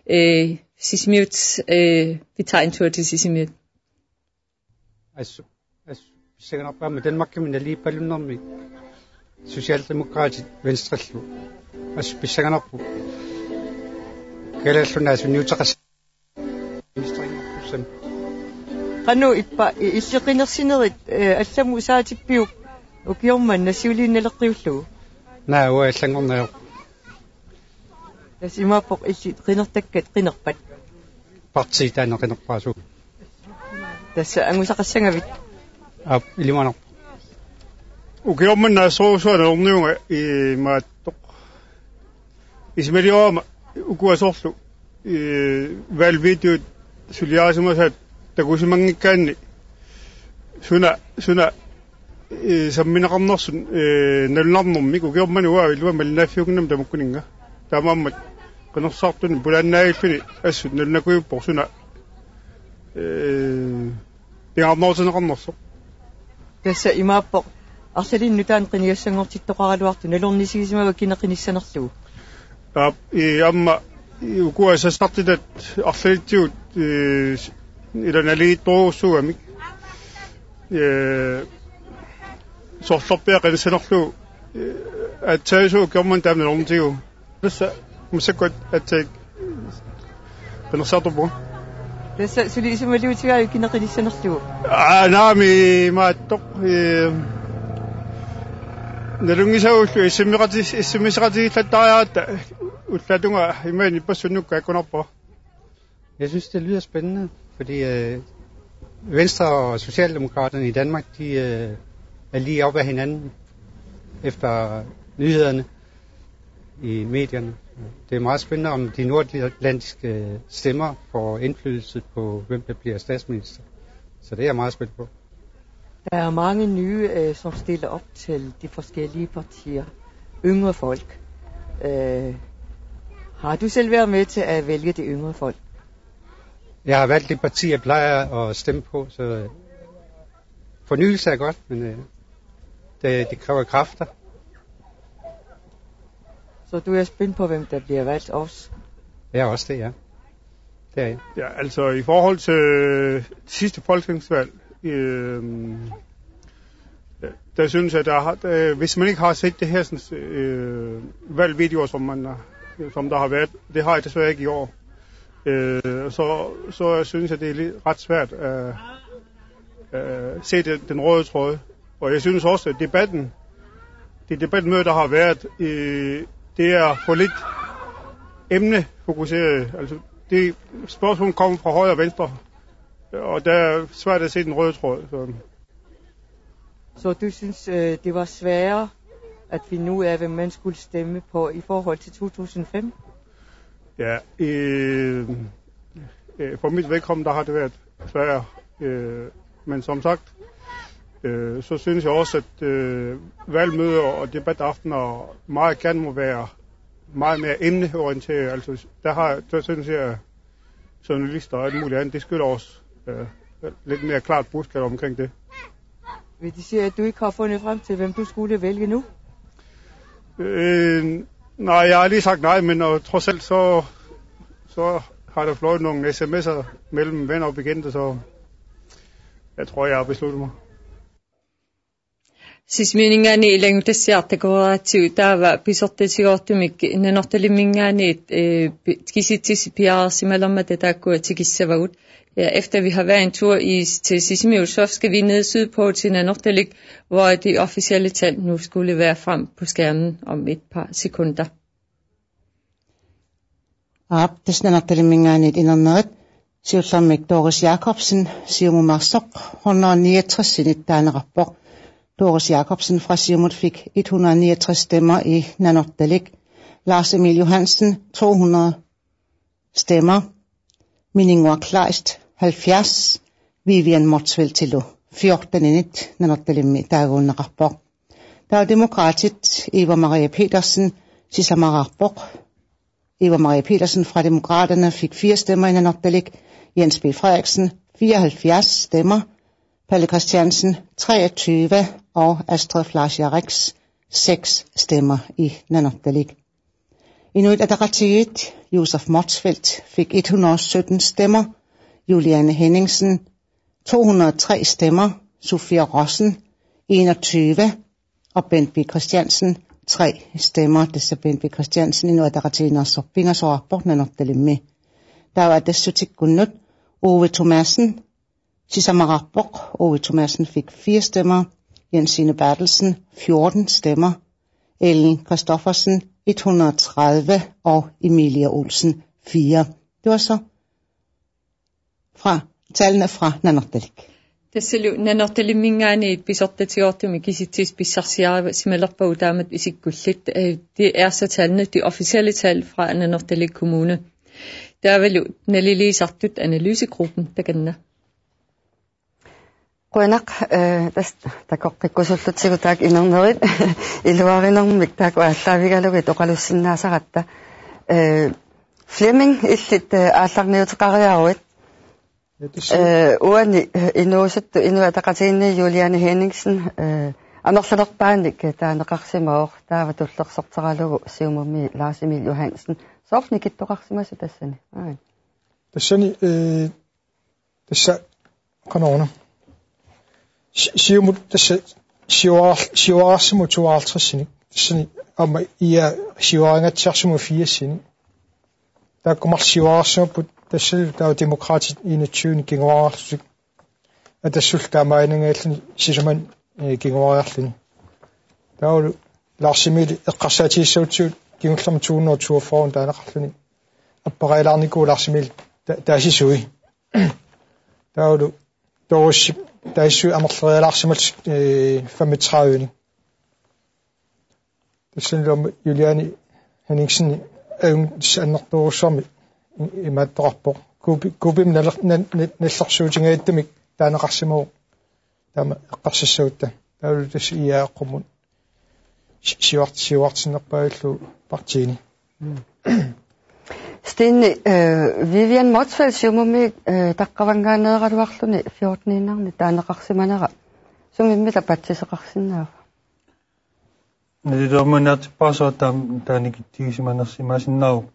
Øh, Sisimiut, øh, vi tager en tur til Sisimiut. Assut, assut pissanganarpoq aamma Danmarkimi naligiippalunnermi Socialdemokratit, Venstrellu. Assut pissanganarpoq. Kalaallit Nunaat sunniuteqassaaq ministerinngoqqussamik. Qanoq ippa, i- illit qinersinerit, eh, allamut saatippiuk ukioq manna siuliinnaleqqiullugu? Naa, uanga allanngorneq ajorpoq. Tassa imaappoq illit qinertakkat qinerpat? Partii taanna qinerpaasuuvoq. Tassa angusaqassagavit? Aap, ilimanarpoq. Ukioq manna assorsuaq nalorniunga imaattoq. Isumaliorama ukua soorlu, eh, valgvideot suliarisimasaat takusimanngikkaanni suna, suna, eh, sammineqarnersut, eh, nalunarnermik. Ukioq manna uanga ilumut malinnaaffiunnginnama tamakkununnga. Taamaammat qinersisaartuni pulaannaagilluni assut nalunakujuppoq suna, eh, pingaarnerutigineqarnersoq. Tassa imaappoq arlalinnik nutaanik qinigassanngortittoqaraluartoq nalornisigisimava kina qinissanerlugu? Aap, i- aamma i- ukua sassartitat arlalitsigut, eh, s- ila naligiittorujussuugamik. Eh, sorlerpiaq qinissanerlugu, eh, aatsaat ukioq manna taama nalornitigivoq. Tassa massakkut aatsaat qinersisaartorpunga. Tassa suli isumaliutigaavit kina qinissanerlugu? Aa, naamik imaattoq. Eh, nalunngisagullu isummeqati-, isummeqatigiillattariaratta ullaatungaa imaanni ippassaq sunnukka akkunarpara. Jeg synes, det lyder spændende, fordi øh, Venstre og Socialdemokraterne i Danmark, de øh, er lige op ad hinanden efter nyhederne i medierne. Det er meget spændende, om de nordatlantiske stemmer får indflydelse på, hvem der bliver statsminister. Så det er jeg meget spændt på. Der er mange nye, øh, som stiller op til de forskellige partier. Yngre folk. Øh, har du selv været med til at vælge de yngre folk? Jeg har valgt det parti, jeg plejer at stemme på, så fornyelse er godt, men øh, det, det kræver kræfter. Så du er spændt på, hvem der bliver valgt også? Jeg er også det, ja. Det er jeg. Ja, altså i forhold til sidste folketingsvalg, øh, der synes jeg, der har, der, hvis man ikke har set det her sådan, øh, valgvideoer, som, man, har- som der har været, det har jeg desværre ikke i år, øh, så, så synes jeg, det er lidt, ret svært at øh, se den, den røde tråd. Og jeg synes også, at debatten, det debatmøde, der har været, øh, det er for lidt emnefokuseret. Altså, det spørgsmål kommer fra højre og venstre, og der er svært at se den røde tråd. Så. Så du synes, øh, det var sværere at finde ud af, hvem man skulle stemme på i forhold til to tusind fem? Ja, øh, øh, for mit vedkommende, der har det været sværere. Øh, men som sagt, øh, så synes jeg også, at øh, valgmøder og debataftener meget gerne må være meget mere emneorienteret. Altså, der har, der synes jeg, journalister og alt muligt andet, det skylder også øh, lidt mere klart budskab omkring det. Vil de sige, at du ikke har fundet frem til, hvem du skulle vælge nu? Øh, nej, jeg har lige sagt nej, men og trods alt så, så har der fløjet nogle S M S'er mellem venner og bekendte, så jeg tror, jeg har besluttet mig. Sisimiuninngaanniit ilanngutassiaq takoreeratsigu taava pisortatigoortumik Nanortalimminngaanniit, eh, pi-, kisitsisit piareersimalermata taakkua tikissavagut. Ja, efter vi har været en tur i, til Sisimiut, så skal vi ned sydpå til Nanortalik, hvor de officielle tal nu skulle være frem på skærmen om et par sekunder. Aap, tassa Nanortalimminngaanniit inernerit, siullermik Doris Jakobsen, Siumumeersoq, hundrede niogtres-init taaneqarpoq. Doris Jakobsen fra Siumut fik et hundrede niogtres stemmer i Nanortalik. Lars Emil Johansen, to hundrede stemmer. Mininnguaq Kleist, halvfjerds. Vivian Motzfeldtilu, fjorten-init Nanortalimmi taaguunneqarpoq. Taava Demokraatit, Eva Marie Petersen, sisamaraarpoq. Eva Marie Petersen fra Demokraterne fik fire stemmer i Nanortalik, Jens B. Frederiksen, fireoghalvfjerds stemmer, Palle Christiansen, treogtyve, og Astrid Fleischer Rix, seks stemmer i Nanortalik. Inuit Ataqatigiit, Josef Motzfeldt fik et hundrede og sytten stemmer, Juliane Henningsen, to hundrede og tre stemmer, Sofia Rossen, enogtyve, og Bent B. Christiansen, tre stemmer. Tassa Bent B. Christiansen, Inuit Ataqatigiinneersoq pingasoraarpoq Nanortalimmi. Taava Atassutikkunnut, Ove Thomassen, sisamaraarpoq. Ove Thomassen fik fire stemmer, Jensine Berthelsen, fjorten stemmer, Ellen Christoffersen, et hundrede og tredive, og Emilia Olsen, fire. Det var så fra tallene fra Nanortalik. Tassalu Nanortalimminngaanniit pisortatigoortumik kisitsisit pissarsiarisimalerpagut taamatut isikkullit. Eh, det er så tallene, de officielle tal fra Nanortalik Kommune. Taavalu naliliisartut analysegruppen takanna. Qujanaq, eh, tassa takoqqikkusullutsigut taakku inernerit iluarinermik taakku aallaavigalugit oqalussinnaasaratta. Eh, Flemming, illit, eh, aallarniuteqariaruit. Ja, tassa. Eh, uani, eh, inuusuttut Inuit Ataqatigiinni Juliane Henningsen, eh, amerlanerpaanik, eh, taaneqarsimavoq, taava tullersorteralugu Siumumi Lars Emil Johansen. Soorlu nikittoqarsimasoq tassani? Aap. Tassani, eh, tassa qanoruna. Si-, Siumut tassa siuaar-, siuaarsimavoq tooghalvtreds-inik. Tassani aamma IA siuarinngatsiarsimavoq firs-inik. Taakku marluk siuaarsimapput, tassa taava Demokraatit enogtyve-nik kinguariarlutik. Atassullu taamaaginnanngilluinnarluni sisamanik, eh, kinguariarluni. Taavalu Lars Emil eqqarsaatigissagutsigu kingullermik to hundrede toogfyrre taaneqarluni. Apparilaarnikuuvoq Lars Emil ta-, taasisui. Taavalu Doris taasisui amerlerialaarsimallusi, eh, femogtredive-nik. Tassanilu aamma Juliane Henningsen ajunngitsoq annertoorujussuarmik i-, imaattoqarpoq. Kuupi-, kuupimik naler-, na-, na-, nallersuutigajattumik taaneqarsimavoq. Taama eqqarsassagutta. Taavalu tassa IA-qqumut si-, siuart-, siuartinnerpaavillugu partiini. Stine, eh, Vivian Motzfeldt Siumumi, eh, taqqavanngaaneeraluarluni fjorten-iinnarnik taaneqarsimanera. Sumimmita patsiseqarsinnaava? Naliliorminnaatippaasoq taam-, taanna nikittigisimanersimasinnaavoq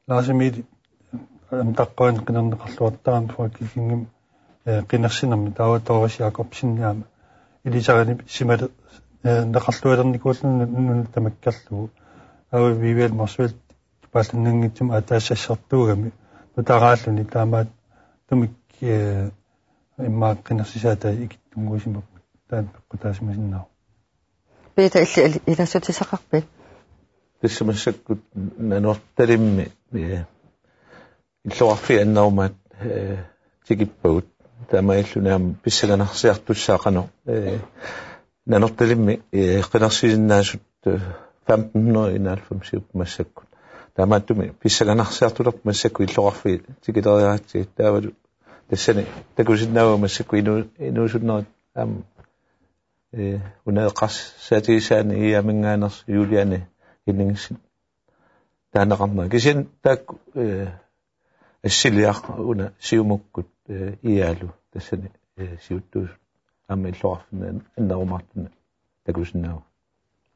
Lars Emil aamma taqqavani qinerneqarluartarami Folketingimi, eh, qinersinermi taava Doris Jakobsen aamma ilisarisimale-, eh, neqarlualernikuulluni nunat tamakkerlugu. Taava Vivian Motzfeldt paallannanngitsumik ataasiassartuugami nutaraalluni taamaattumik, eh, immaqa qinersisaata ikittunnguisimapput taanna peqqutaasimasinnaavoq. Peter, illit ilassutissaqarpit? Tassa massakkut Nanortalimmi, eh, illoqarfiit annerumaat, eh, tikippagut. Taamaalilluni aamma pissanganarsiartussaaq qanoq, eh, Nanortalimmi, eh, qinersisinnaasut, eh, femten hundrede enoghalvfems-iupput massakkut. Taamaattumik pissanganarsiartulerput massakkut illoqarfiit tikileriaratsigit, taavalu tassani takusinnaavugut massakkut inu-, inuusunnerit aamma, eh, una eqqarsaatigisaani IA-minngaanneersoq Juliane Henningsen taaneqarnera. Kisianni taakku, eh, assiliaq una Siumukkut, eh, IA-lu tassani, eh, siuttuusut. taama illoqarfinni annerumaartunni takusinnaavara.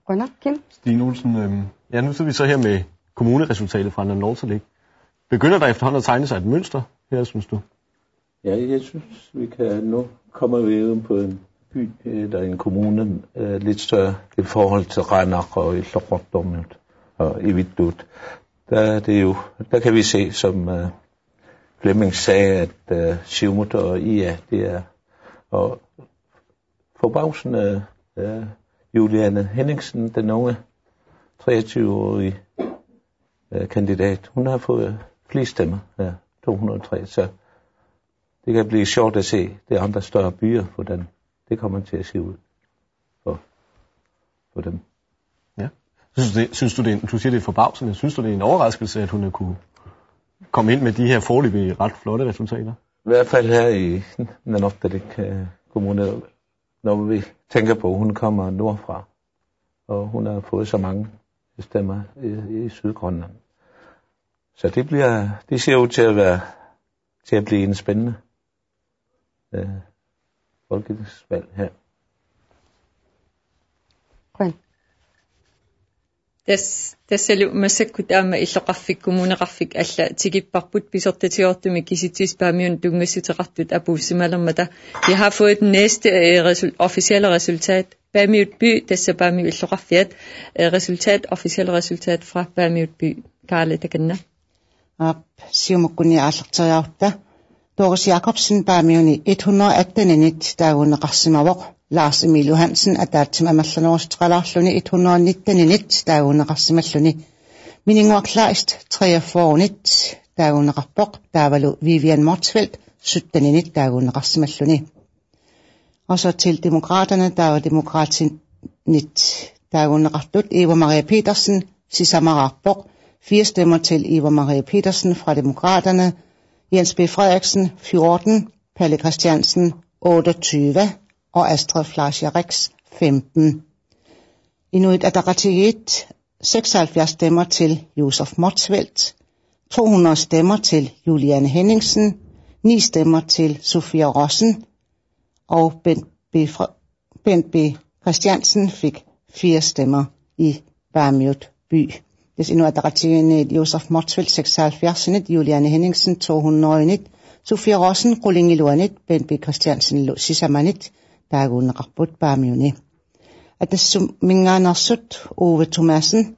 Qujanaq, Kim. Stine Olsen, øhm, ja, nu sidder vi så her med kommuneresultatet fra Nanortalik. Begynder der efterhånden at tegne sig et mønster her, synes du? Ja, jeg synes, vi kan, nu kommer vi jo ind på en by, eller en kommune, øh, lidt større i forhold til Qaanaaq og Illoqqortoormiut og Ivittuut. Der er det jo, der kan vi se, som, øh, Flemming sagde, at, øh, Siumut og I A, det er, og forbavsende, øh, Juliane Henningsen, den unge treogtyve-årige, øh, kandidat, hun har fået flest stemmer, ja, to hundrede og tre, så det kan blive sjovt at se de andre større byer, hvordan det kommer til at se ud for, for dem. Ja. Synes du, det, synes du, det er, du siger, det er forbavsende. Synes du, det er en overraskelse, at hun har kunne komme ind med de her foreløbige ret flotte resultater? I hvert fald her i Nanortalik, øh, Kommune, når vi tænker på, at hun kommer nordfra, og hun har fået så mange stemmer i, i Sydgrønland. Så det bliver, det ser ud til at være, til at blive en spændende, øh, folketingsvalg her. Qujan. Tas-, tassalu massakkut aamma illoqarfik, kommuneqarfik alla tikipparput, pisortatigoortumik kisitsisit Paamiunut tunngassuteqartut apuussimalermata. Vi har fået den næste, øh, resul-, officielle resultat. Paamiut by, tassa Paamiut illoqarfiat, øh, resultat, officielle resultat fra Paamiut by. Karla, takanna. Aap, Siumukkut aallarteriarutta. Doris Jakobsen Paamiuni et hundrede og atten-init taaguunneqarsimavoq. Lars Emil Johansen ataatsimut amerlanerussuteqalaarluni et hundrede og nitten-init taaguunneqarsimalluni. Mininnguaq Kleist treogfyrre-init taaguunneqarpoq. Taavalu Vivian Motzfeldt sytten-init taaguunneqarsimalluni. Og så til Demokraterne, der var Demokratinit, der underrettet Eva Maria Petersen, sisamaraarpoq. Fire stemmer til Eva Maria Petersen fra Demokraterne, Jens B. Frederiksen fjorten, Palle Christiansen otteogtyve og Astrid Fleischer Rex femten. Inuit Ataqatigiit seksoghalvfjerds stemmer til Josef Motzfeldt, to hundrede stemmer til Juliane Henningsen, ni stemmer til Sofie Rossen, og Bent B. Fre-, Bent B. Christiansen fik fire stemmer i Paamiut by. Tassa Inuit Ataqatigiinniit Josef Motzfeldt seksoghalvfjerds-init, Juliane Henningsen to hundrede-init, Sofie Rossen qulingiluanit, Bent B. Christiansenillu sisamanit taaguunneqarput Paamiuni. Atassut mingaannersut Ove Thomassen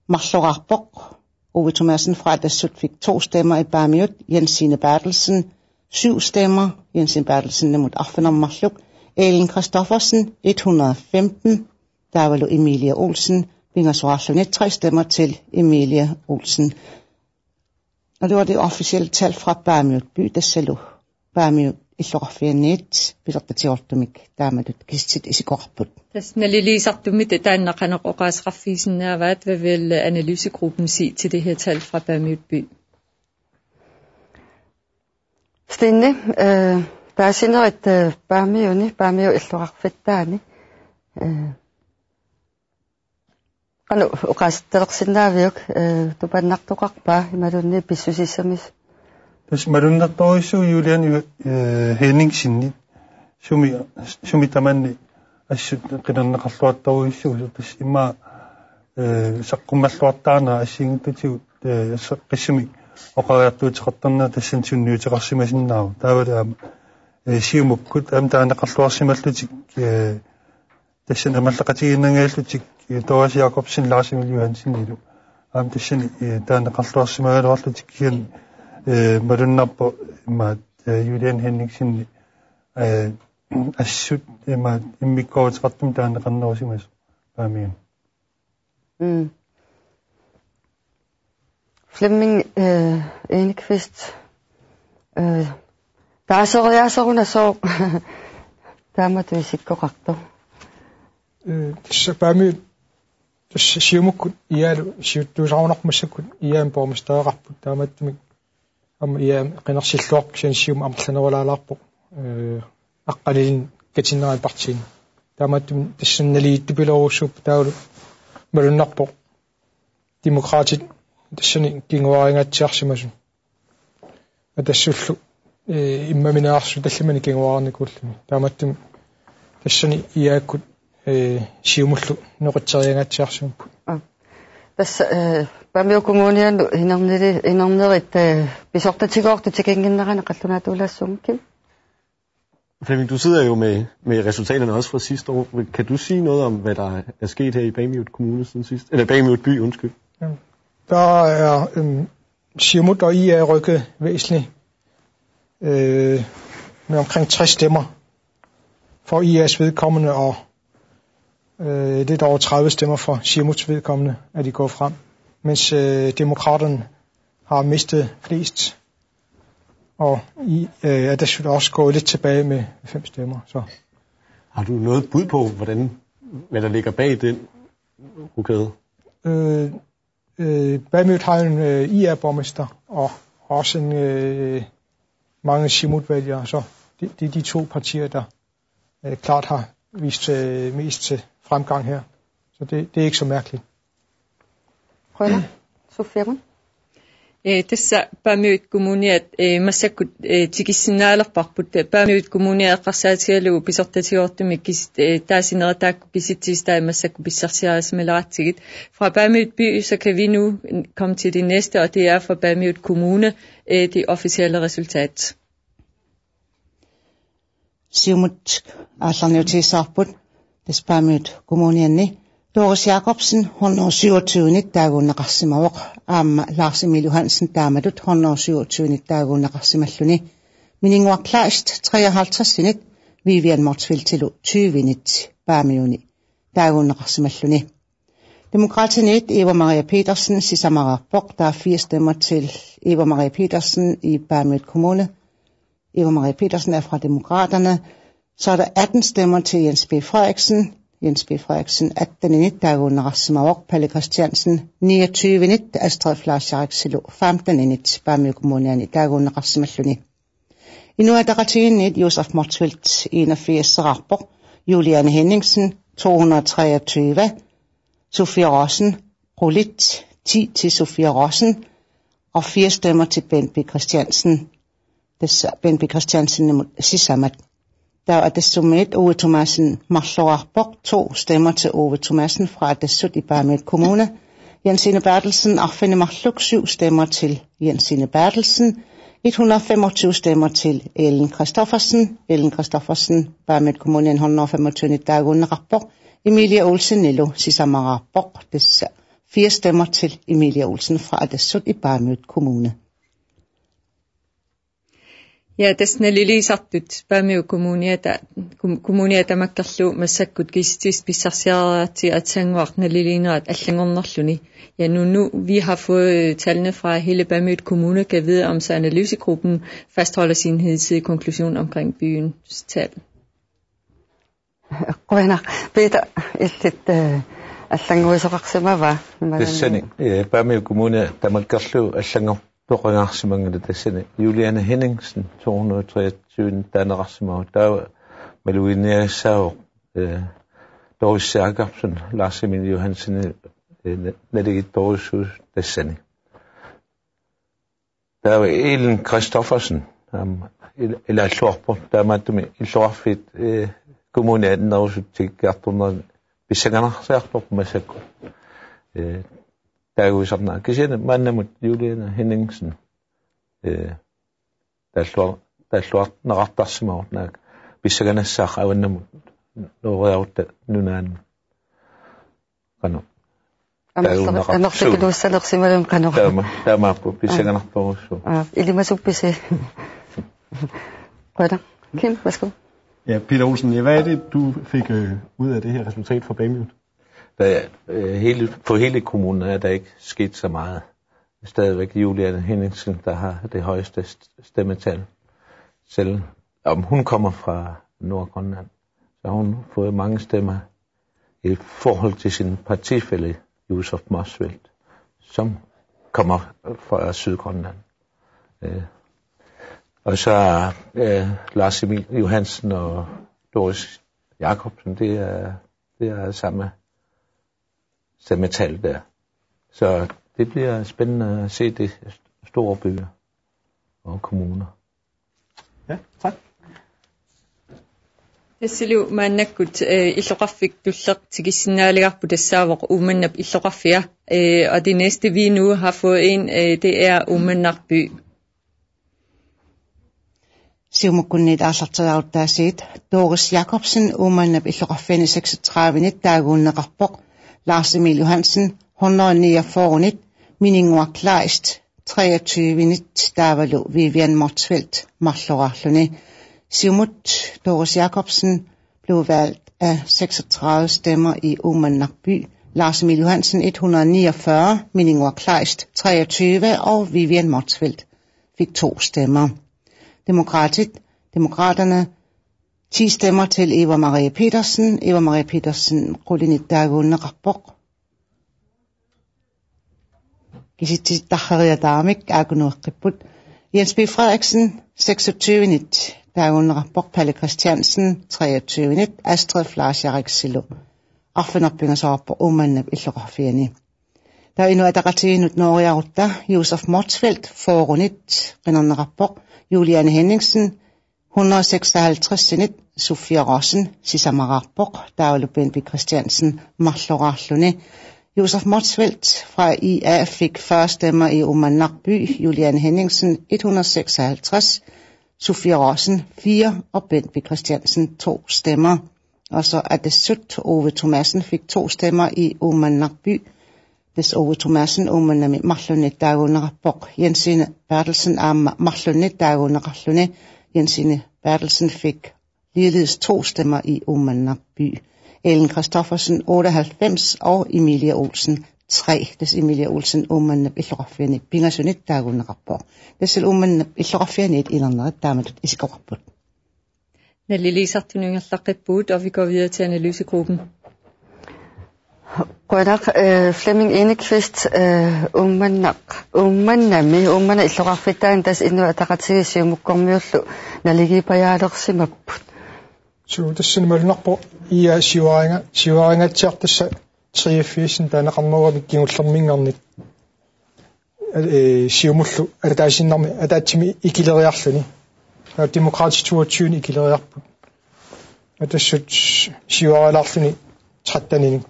marloraarpoq. Ove Thomassen fra Atassut fik to stemmer i Paamiut, Jensine Berthelsen syv stemmer, Jensine Berthelsenimut arfineq-marluk, Ellen Christoffersen et hundrede og femten, taavalu Emilie Olsen pingasoraarluni tre stemmer til Emilie Olsen. Og det var det officielle tal fra Paamiut by, tassalu Paamiut illoqarfianniit pisortatigoortumik taamatut kisitsisit isikkoqarput. Tassa naliliisartumik taanna qanoq oqaaseqarfigisinnaavaat, hvad vil analysegruppen sige til det her tal fra Paamiut by? Stine, øh, taasinerit, øh, Paamiuni, Paamiut illoqarfittaani, øh, qanoq oqaaseqartalersinnaaviuk, øh, tupannartoqarpa imaluunniit pissusissamisoq? Tassa malunnartorujussuuvoq Juliane, øh, Henningsenip sumi, sumi tamanna assut qinerneqarluartorujussuusoq, tassa immaqa, øh, saqqummerluartaarnera assigiinngitsutigut, øh, saqqummersumik oqariartuuteqartarnera tassani sunniuteqarsimasinnaavoq. Taavalu aamma, øh, Siumukkut aamma taaneqarluarsimallutik, øh, tassani amerlaqatigiinnanngillutik, eh, Doris Jakobsen, Lars Emil Johansenilu. Aamma tassani, eh, taaneqarluarsimagaluarlutik kisianni, eh, malunnarpoq imaat, eh, Juliane Henningsen, eh, assut imaat immikkoortitaqartumik taaneqarnerusimasoq Paamiuni. Mm. Flemming, øh, Enqvist, øh, taasoriaaseruna sooq taamatut isikkoqartoq? Øh, tassa Paamiut, tassa Siumukkut I A-lu siuttuusarunarpoq massakkut, I A-mi borgmestereqarput, taamaattumik aamma I A-mi qinersilluarpoq, kisianni Siumup amerlanerulaalaarpoq, øh, aqqanilinnik katinnerani partiini. Taamaattumik tassani naligiittupilorujussuupput, taavalu malunnarpoq Demokraatit tassani kinguaaringaatsiarsimasut. Atassullu, eh, immamineqartut tallimanik kinguaarnikuulluni. Taamaattumik Tassani IA-kkut, eh, Siumullu noqitseriangaatsiarsimapput. Aa. Tassa, eh, Paamiut Kommuniani inerneri-, inernerit, eh, pisortatigoortut tikinnginneranni qallunaatuulaassuunga, Kim? Flemming, du sidder jo med, med resultaterne også fra sidste år. Kan du sige noget om, hvad der er sket her i Paamiut Kommune siden sidst? Eller Paamiut By, undskyld. Jamen, der er, øhm, Siumut og IA rykket væsentligt, øh, med omkring tres stemmer for IA's vedkommende, og, øh, lidt over tredive stemmer for Siumuts vedkommende, at de går frem. Mens, øh, Demokraterne har mistet flest, og I, øh, er dessutom også gået lidt tilbage med fem stemmer. Så. Har du noget bud på, hvordan, hvad der ligger bag den rokade? Øh, øh, Paamiut har en, øh, IA-borgmester, og også en, øh, mange Siumut-vælgere, så det, det er de to partier, der, øh, klart har vist, øh, mest til fremgang her. Så det, det er ikke så mærkeligt. Qujanaq, Sofia Lund. Ee, tassa Paamiut Kommuniat, ee, massakkut, ee, tikissinnaalerparput. Paamiut Kommunia eqqarsaatigalugu pisortatigoortumik kis-, ee, taasinera taakku kisitsisit taava massakkut pissarsiarisimaleraatsigit. Fra Paamiut By, så kan vi nu komme til det næste, og det er fra Paamiut Kommune, øh, det officielle resultat. Siumut aallarniutigissavarput, tassa Paamiut Kommuniani Doris Jakobsen hundrede og syvogtyve-nit taaguunneqarsimavoq, aamma Lars Emil Johansen taamatut hundrede og syvogtyve-nit taaguunneqarsimalluni. Mininguaq Kleist treoghalvtreds-init, Vivian Motzfeldtilu tyve-nit Paamiuni taaguunneqarsimalluni. Demokraatiniit Eva Maria Petersen sisamaraarpoq, der er firs stemmer til Eva Maria Petersen i Paamiut Kommune. Eva Maria Petersen er fra Demokraterne. Så er der atten stemmer til Jens B. Frederiksen. Jens B. Frederiksen atten-init taaguunneqarsimavoq, Palle Christiansen niogtyve-nit, Astrid Fleischerek Silo femten-init Paamiut Kommuniani taaguunneqarsimalluni. Inuit Ataqatigiinniit Josef Motzfeldt enogfirs-eraarpoq, Juliane Henningsen to hundrede og treogtyve, Sofie Rossen qulit ti til Sofie Rossen og fire stemmer til Bendt B. Christiansen. Tassa Bendt B. Christiansenimut sisamat. Taava Atassummiit Ove Thomassen marloraarpoq, to stemmer til Ove Thomassen fra Atassut i Paamiut Kommune. Jensine Berthelsen arfineq-marluk, syv stemmer til Jensine Berthelsen. Et hundrede og femogtyve stemmer til Ellen Christoffersen. Ellen Christoffersen, Paamiut Kommune hundrede og femogtyve-nit taaguunneqarpoq. Emilie Olsenilu sisamaraarpoq, tassa fire stemmer til Emilie Olsen fra Atassut i Paamiut Kommune. Ja, tassa naliliisartut Paamiut Kommuniata, kom-, Kommuniat tamakkerlugu massakkut kisitsisit pissarsiareeratsigit, atsannguaq naliliinerat allanngornerluni. Ja, nu, nu vi har fået tallene fra hele Paamiut Kommune, kan vide, om så analysegruppen fastholder sin hidtidige konklusion omkring byens tal. Qujanaq, Peter, illit, eh, allannguisoqarsimava? Tassani, eh, Paamiut Kommune tamakkerlugu allanngortoqangaarsimanngilaq, tassani Juliane Henningsen to hundrede og treogtyve taaneqarsimavoq, taava malugiinniagassaavoq, eh, Doris Jakobsen, Lars Emil Johansen, eh, na-, naligiittorujussuusoq tassani. Taava Ellen Christoffersen, aamma il-, ilaalluarpoq, taamaattumik illoqarfiit, eh, kommunit annerusutut tikikkiartornerat pissanganarsiartorpoq massakkut. Eh, taaguisarnera. Kisianni maannamut Juliane Henningsen, eh, taalluar-, taalluarneqartarsimavoq, naak pissanganassaaq avannamut nooriarutta nunaannut. Qanoq. Amerla-, taaguunneqarpoq. Amerlakinuussanersimalun qanoq. Taama, taamaappoq, pissanganartorujussuuvoq. Aa, ilimasuppisi. Qujanaq. Kim, værsgo. Ja, Peter Olsen, ja, hvad er det, du fik, øh, ud af det her resultat fra Paamiut? Der, øh, hele, for hele kommunen er der ikke sket så meget. Stadigvæk Juliane Henningsen, der har det højeste st-, stemmetal. Selvom hun kommer fra Nordgrønland, så har hun fået mange stemmer i forhold til sin partifælle, Josef Motzfeldt, som kommer fra Sydgrønland. Øh, og så er, øh, Lars Emil Johansen og Doris Jakobsen, det er, det er samme stemmetal der. Så det bliver spændende at se det, store byer og kommuner. Ja, tak. Tassali maannakkut, øh, illoqarfik tulleq tikissinnaagaluarpoq, tassaavoq Uummannap illoqarfia. Øh, og det næste, vi nu har fået ind, øh, det er Uummannaq by. Siumukkunniit aallarteriaruttaasiit, Doris Jakobsen Uummannap illoqarfiani seksogtredive-nit taaguunneqarpoq, Lars Emil Johansen hundrede niogfyrre-nit, Mininnguaq Kleist treogtyve-nit taavalu Vivian Motzfeldt marloriarluni. Siumut Doris Jakobsen blev valgt af seksogtredive stemmer i Uummannaq by, Lars Emil Johansen et hundrede niogfyrre, Mininnguaq Kleist treogtyve og Vivian Motzfeldt fik to stemmer. Demokratit, Demokraterne, ti stemmer til Eva Marie Petersen. Eva Marie Petersen qulinit taaguunneqarpoq. Kisitsisittarferiataarmik aakkunuiqqipput. Jens B. Frederiksen seksogtyve-nit taaguunneqarpoq, Palle Christiansen treogtyve-nit, Astrid Fleischeriksillu arfineq-pingasoorpoq Uummannap illoqarfiani. Taava Inuit Ataqatigiinnut nooriarutta Josef Motzfeldt fyrre-nit qinerneqarpoq, Juliane Henningsen hundrede seksoghalvtreds-init, Sofie Rossen sisamaraarpoq, taavalu Bendt B. Christiansen marloriarluni. Josef Motzfeldt fra I A fik fyrre stemmer i Uummannaq by, Juliane Henningsen et hundrede seksoghalvtreds, Sofie Rossen fire og Bendt B. Christiansen to stemmer. Og så Atassut, Ove Thomassen fik to stemmer i Uummannaq by. Tassa Ove Thomassen Uummannami marlunnik taaguunneqarpoq. Jensine Berthelsen aamma marlunnik taaguunneqarluni. Jensine Berthelsen fik ligeledes to stemmer i Uummannaq by. Ellen Christoffersen otteoghalvfems og Emilie Olsen tre. Tassa Emilie Olsen Uummannap illoqarfiani pingasunit taaguunneqarpoq. Tassa Uummannap illoqarfianiit inernerit taamatut isikkoqarput. Naliliisartunut ingerlaqqippugut, og vi går videre til analysegruppen. Qujanaq, øh, Flemming Enekvist, øh, Uummannaq, Uummannami, Uummannaq illoqarfittaani tassa Inuit Ataqatigiit Siumukkormiullu naligiipajaalersimapput. Suu, tassani malunnarpoq I A siuarinnga-, siuarinngatsiartussaq treogfirs-init taaneqarnerugamik kingullerminngarnit. Øh, Siumullu ataasiinnarmi ataatsimi ikileriarluni. Taava Demokraatit toogtyve-nit ikileriarput. Atassut siuarilaarluni tretten-inik.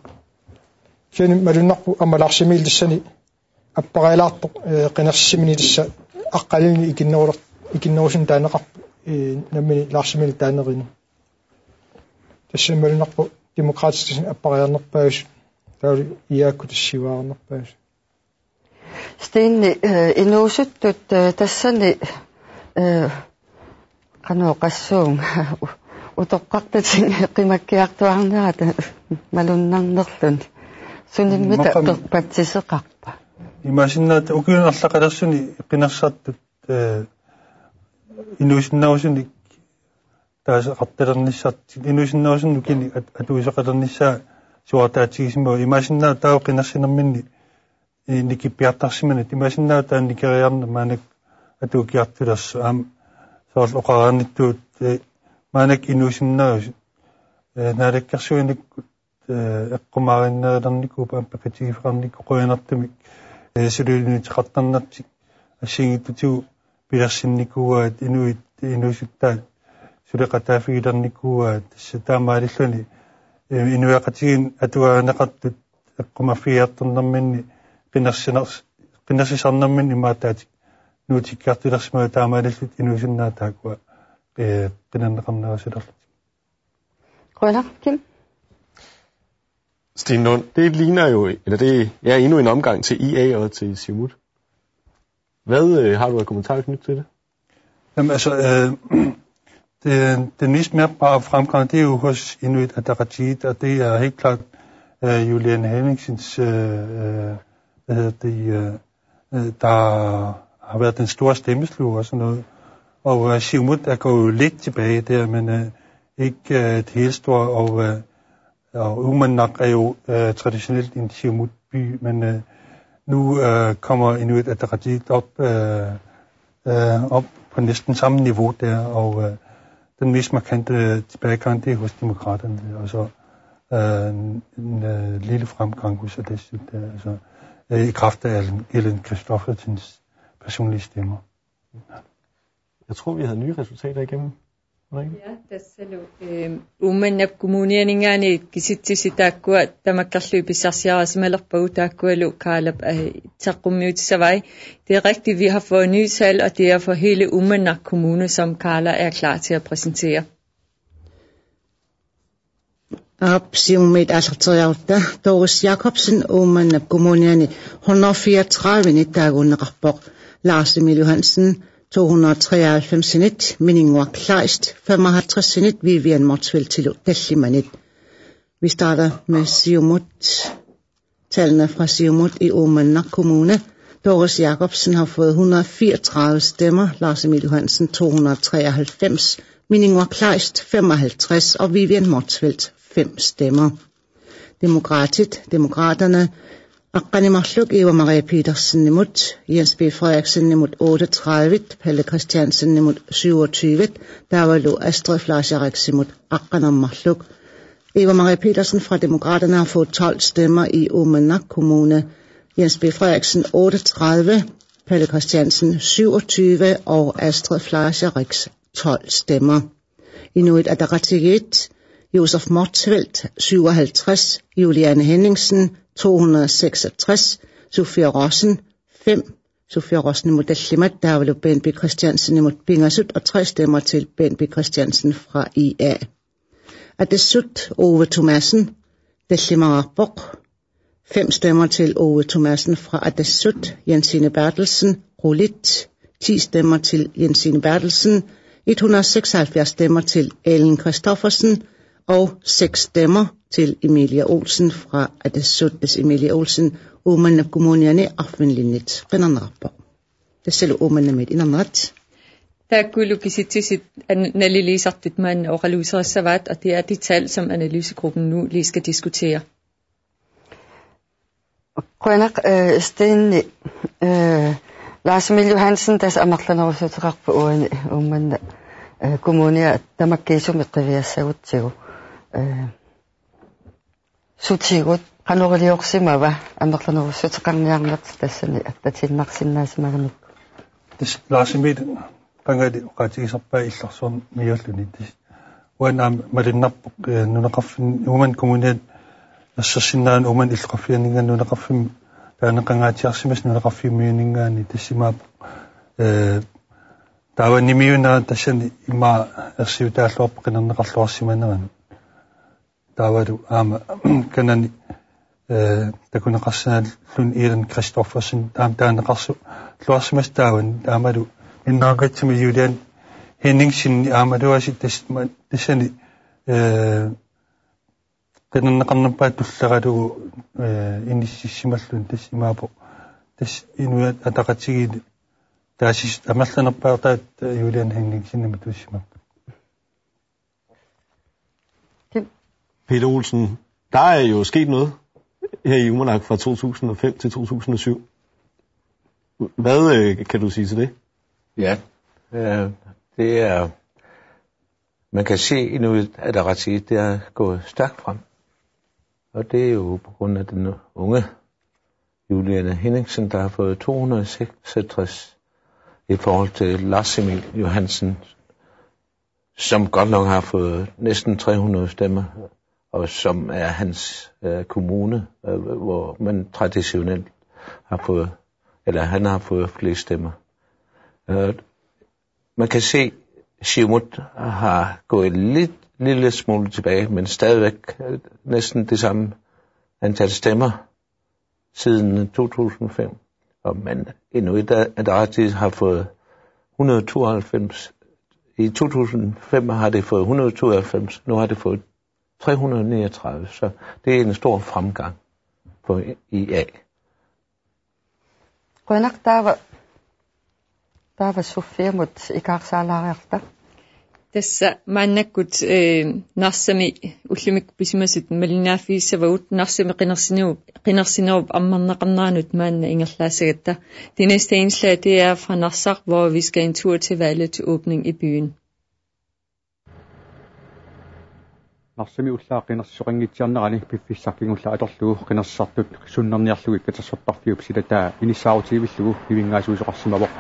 Kisianni malunnarpoq aamma Lars Emil tassani apparilaartoq, øh, qinersiminit tassa aqqalinni ikinneruler-, ikinnerusunut taaneqarpoq, øh, nammineq Lars Emil taanerini. Tassani malunnarpoq Demokraatit tassani appariarnerpaasut. Taavalu I A-kkut tassa siuarinerpaasut. Stine, øh, inuusuttut, øh, tassani, øh, qanoq oqassuunga, utoqqartatik qimakkiartuaarnerata malunnarnerluni. Sunimmi maqam- taperpatsiseqarpa? Imaassinnaavoq ukiuni arlaqalersuni qinersisartut, øh, inuusinnaarusunik taasaqartalernissartik, inuusinnaarusunik ukiunik at-, atuisoqalernissaa suaartaatigisimapput, imaassinnaavoq taava qinersinerminni, øh, nikippiartarsimanani, imaassinnaavoq taanna nikeriarneq maannakkut atuukkiartulersoq, aamma soorlu oqareernittut, øh, maannakkut inuusinnaasut, øh, naalakkersuinikkut, øh, eqqumaarinnerulernikuupput aamma peqatigiiffeqarnikkut qujanartumik, øh, suliniuteqartarnertik assigiinngitsutigut pilersinnikuuaat, inuit, inuusuttaat suleqataaffigilernikuuaat, tassa taamaalilluni, øh, inuiaqatigiinni atuarineqartut eqqumaffigiartornerminni qinersiner-, qinersisarnerminni imaattuutik nuutikkiartulersimapput, taamaalillutik inuusinnaat taakkua, øh, qinerneqarnerussulerlutik. Qujanaq, Kim. Stine Lund, det ligner jo, eller det er endnu en omgang til I A og til Siumut. Hvad, øh, har du af kommentarer knyttet til det? Jamen, altså, øh, det, den mest mærkbare fremgang, det er jo hos Inuit Ataqatigiit, og det er helt klart, øh, Juliane Henningsens, øh, øh, hvad hedder det, øh, øh, der har været den store stemmesluger og sådan noget. Og, øh, Siumut er gået lidt tilbage der, men, øh, ikke, øh, det hele store. Og, øh, og Uummannaq er jo, øh, traditionelt en Siumut-by, men, øh, nu, øh, kommer Inuit Ataqatigiit op, øh, øh, op på næsten samme niveau der, og, øh, den mest markante tilbagegang, det er hos Demokraterne, og så, øh, en, en, øh, lille fremgang hos Atassut der, altså, øh, i kraft af Ellen, Ellen Christoffersens personlige stemmer. Jeg tror, vi havde nye resultater igennem. Ja, tassalu, eh, Uummannap Kommunianinngaanniit kisitsisit taakkua tamakkerlugit pissarsiarisimalerpagut, taakkualu Kaalap, eh, saqqummiutissavai. Det er rigtigt, vi har fået nye tal, og det er for hele Uummannaq Kommune, som Kaala er klar til at præsentere. Aap, Siumumiit aallarteriarutta. Doris Jakobsen Uummannap Kommuniani hundrede fireogtredive-nit taaguunneqarpoq. Lars Emil Johansen to hundrede treoghalvfems-init, Mininnguaq Kleist femoghalvtreds-init, Vivian Motzfeldtilu tallimanit. Vi starter med Siumut. Tallene fra Siumut i Uummannaq Kommune. Doris Jakobsen har fået hundrede fireogtredive stemmer, Lars Emil Johansen to hundrede treoghalvfems, Mininnguaq Kleist femoghalvtreds og Vivian Motzfeldt fem stemmer. Demokraatit, Demokraaterne, aqqaneq marluk Eva Marie Petersenimut, Jens B. Frederiksenimut otteogtredive, Palle Christiansenimut syvogtyve, taavalu Astrid Fleischer-Reximut aqqaneq marluk. Eva Marie Petersen fra Demokraterne har fået tolv stemmer i Uummannaq Kommune, Jens B. Frederiksen otteogtredive, Palle Christiansen syvogtyve og Astrid Fleischer-Rex tolv stemmer. Inuit Ataqatigiit, Josef Motzfeldt syvoghalvtreds, Juliane Henningsen to hundrede seksogtres, Sofie Rossen fem, Sofie Rossenimut tallimat, taavalu Bendt B. Christiansenimut pingasut og tre stemmer til Bendt B. Christiansen fra I A. Atassut, Ove Thomassen tallimaqarpoq. Fem stemmer til Ove Thomassen fra Atassut, Jensine Berthelsen, Rullit, ti stemmer til Jensine Berthelsen, et hundrede og seksoghalvfjerds stemmer til Ellen Christoffersen og seks stemmer til Emilie Olsen fra Atassut. Tassa Emilie Olsen Uummannap Kommuniani arfinilinnik qinerneqarpoq. Tassalu Uummannamiit inernerat. Taakkualu kisitsisit an-, naliliisartut maanna oqaluuserissavaat, og det er de tal, som analysegruppen nu lige skal diskutere. Qujanaq, eh, Stine, eh, Lars Emil Johansen tassa amerlanerussuteqarpoq uani Uummannaq, eh, Kommunia tamakkiisumik qiviassagutsigu. Eh, sutigut qanoq iliorsimava amerlanerussuteqarniarneq tassani attatiinnarsinnaasimagamikkit? Tassa Lars Emil qangali oqaatigisarpaa illersorniarluni. Tassa uanga aamma malunnarpoq, eh, nunaqarfin-, Uummannaq Kommuniani assersinnaaneq Uummannaq illoqarfianinngaanniit nunaqarfimmi taaneqangaatsiarsimasoq nunaqarfimmiuninngaanniit, tassa imaappoq, eh, taava nimiuna tassani immaqa ersiutaalluarpoq qinerneqarluarsimanerani. Taavalu aamma kanani, eh, takuneqarsinnaalluni Ellen Christoffersen aamma taaneqarsu-, luarsimasoq taavani, aammalu innaraqitsimi Julian Henningsen aammaluasi tas-, ma-, tassani, eh, qinerneqarnerpaaq tulleralugu, eh, inissisimalluni, tassa imaappoq. Tassa Inuit Ataqatigiit taasissutissat amerlanerpaartaat, eh, Julian Henningsenimut tuussimapput. Peter Olsen, der er jo sket noget her i Uummannaq fra to tusind og fem til to tusind og syv. Hvad, øh, kan du sige til det? Ja, øh, det er, man kan se Inuit Ataqatigiit, det er gået stærkt frem. Og det er jo på grund af den unge Juliane Henningsen, der har fået to hundrede seksogtres i forhold til Lars Emil Johansen, som godt nok har fået næsten tre hundrede stemmer, og som er hans, øh, kommune, øh, hvor man traditionelt har fået, eller han har fået flest stemmer. Øh, man kan se, Siumut har gået lidt, lille smule tilbage, men stadigvæk, øh, næsten det samme antal stemmer siden to tusind og fem. Og men Inuit Ataqatigiit har fået hundrede tooghalvfems. I to tusind fem har det fået hundrede tooghalvfems, nu har det fået tre hundrede niogtredive, så det er en stor fremgang for I A. Qujanaq, taava, taava Sofiamut ikaarsaalaariarta. Tassa maannakkut, eh, Narsami ullumi pisimasut malinnaaffigissavagut, Narsami qinersinerup, qinersinerup ammarneqarneranut maanna ingerlaassagatta. Det næste indslag, det er fra Narsaq, hvor vi skal en tur til valgets åbning i byen. Narsami ullaaq qinersisoqanngitsiarnerani piffissaq kingulleq atorlugu qinersisartut sunnerniarlugit katersortarfiup silataa inissaarutiivillugu pivinngaasuisoqarsimavoq.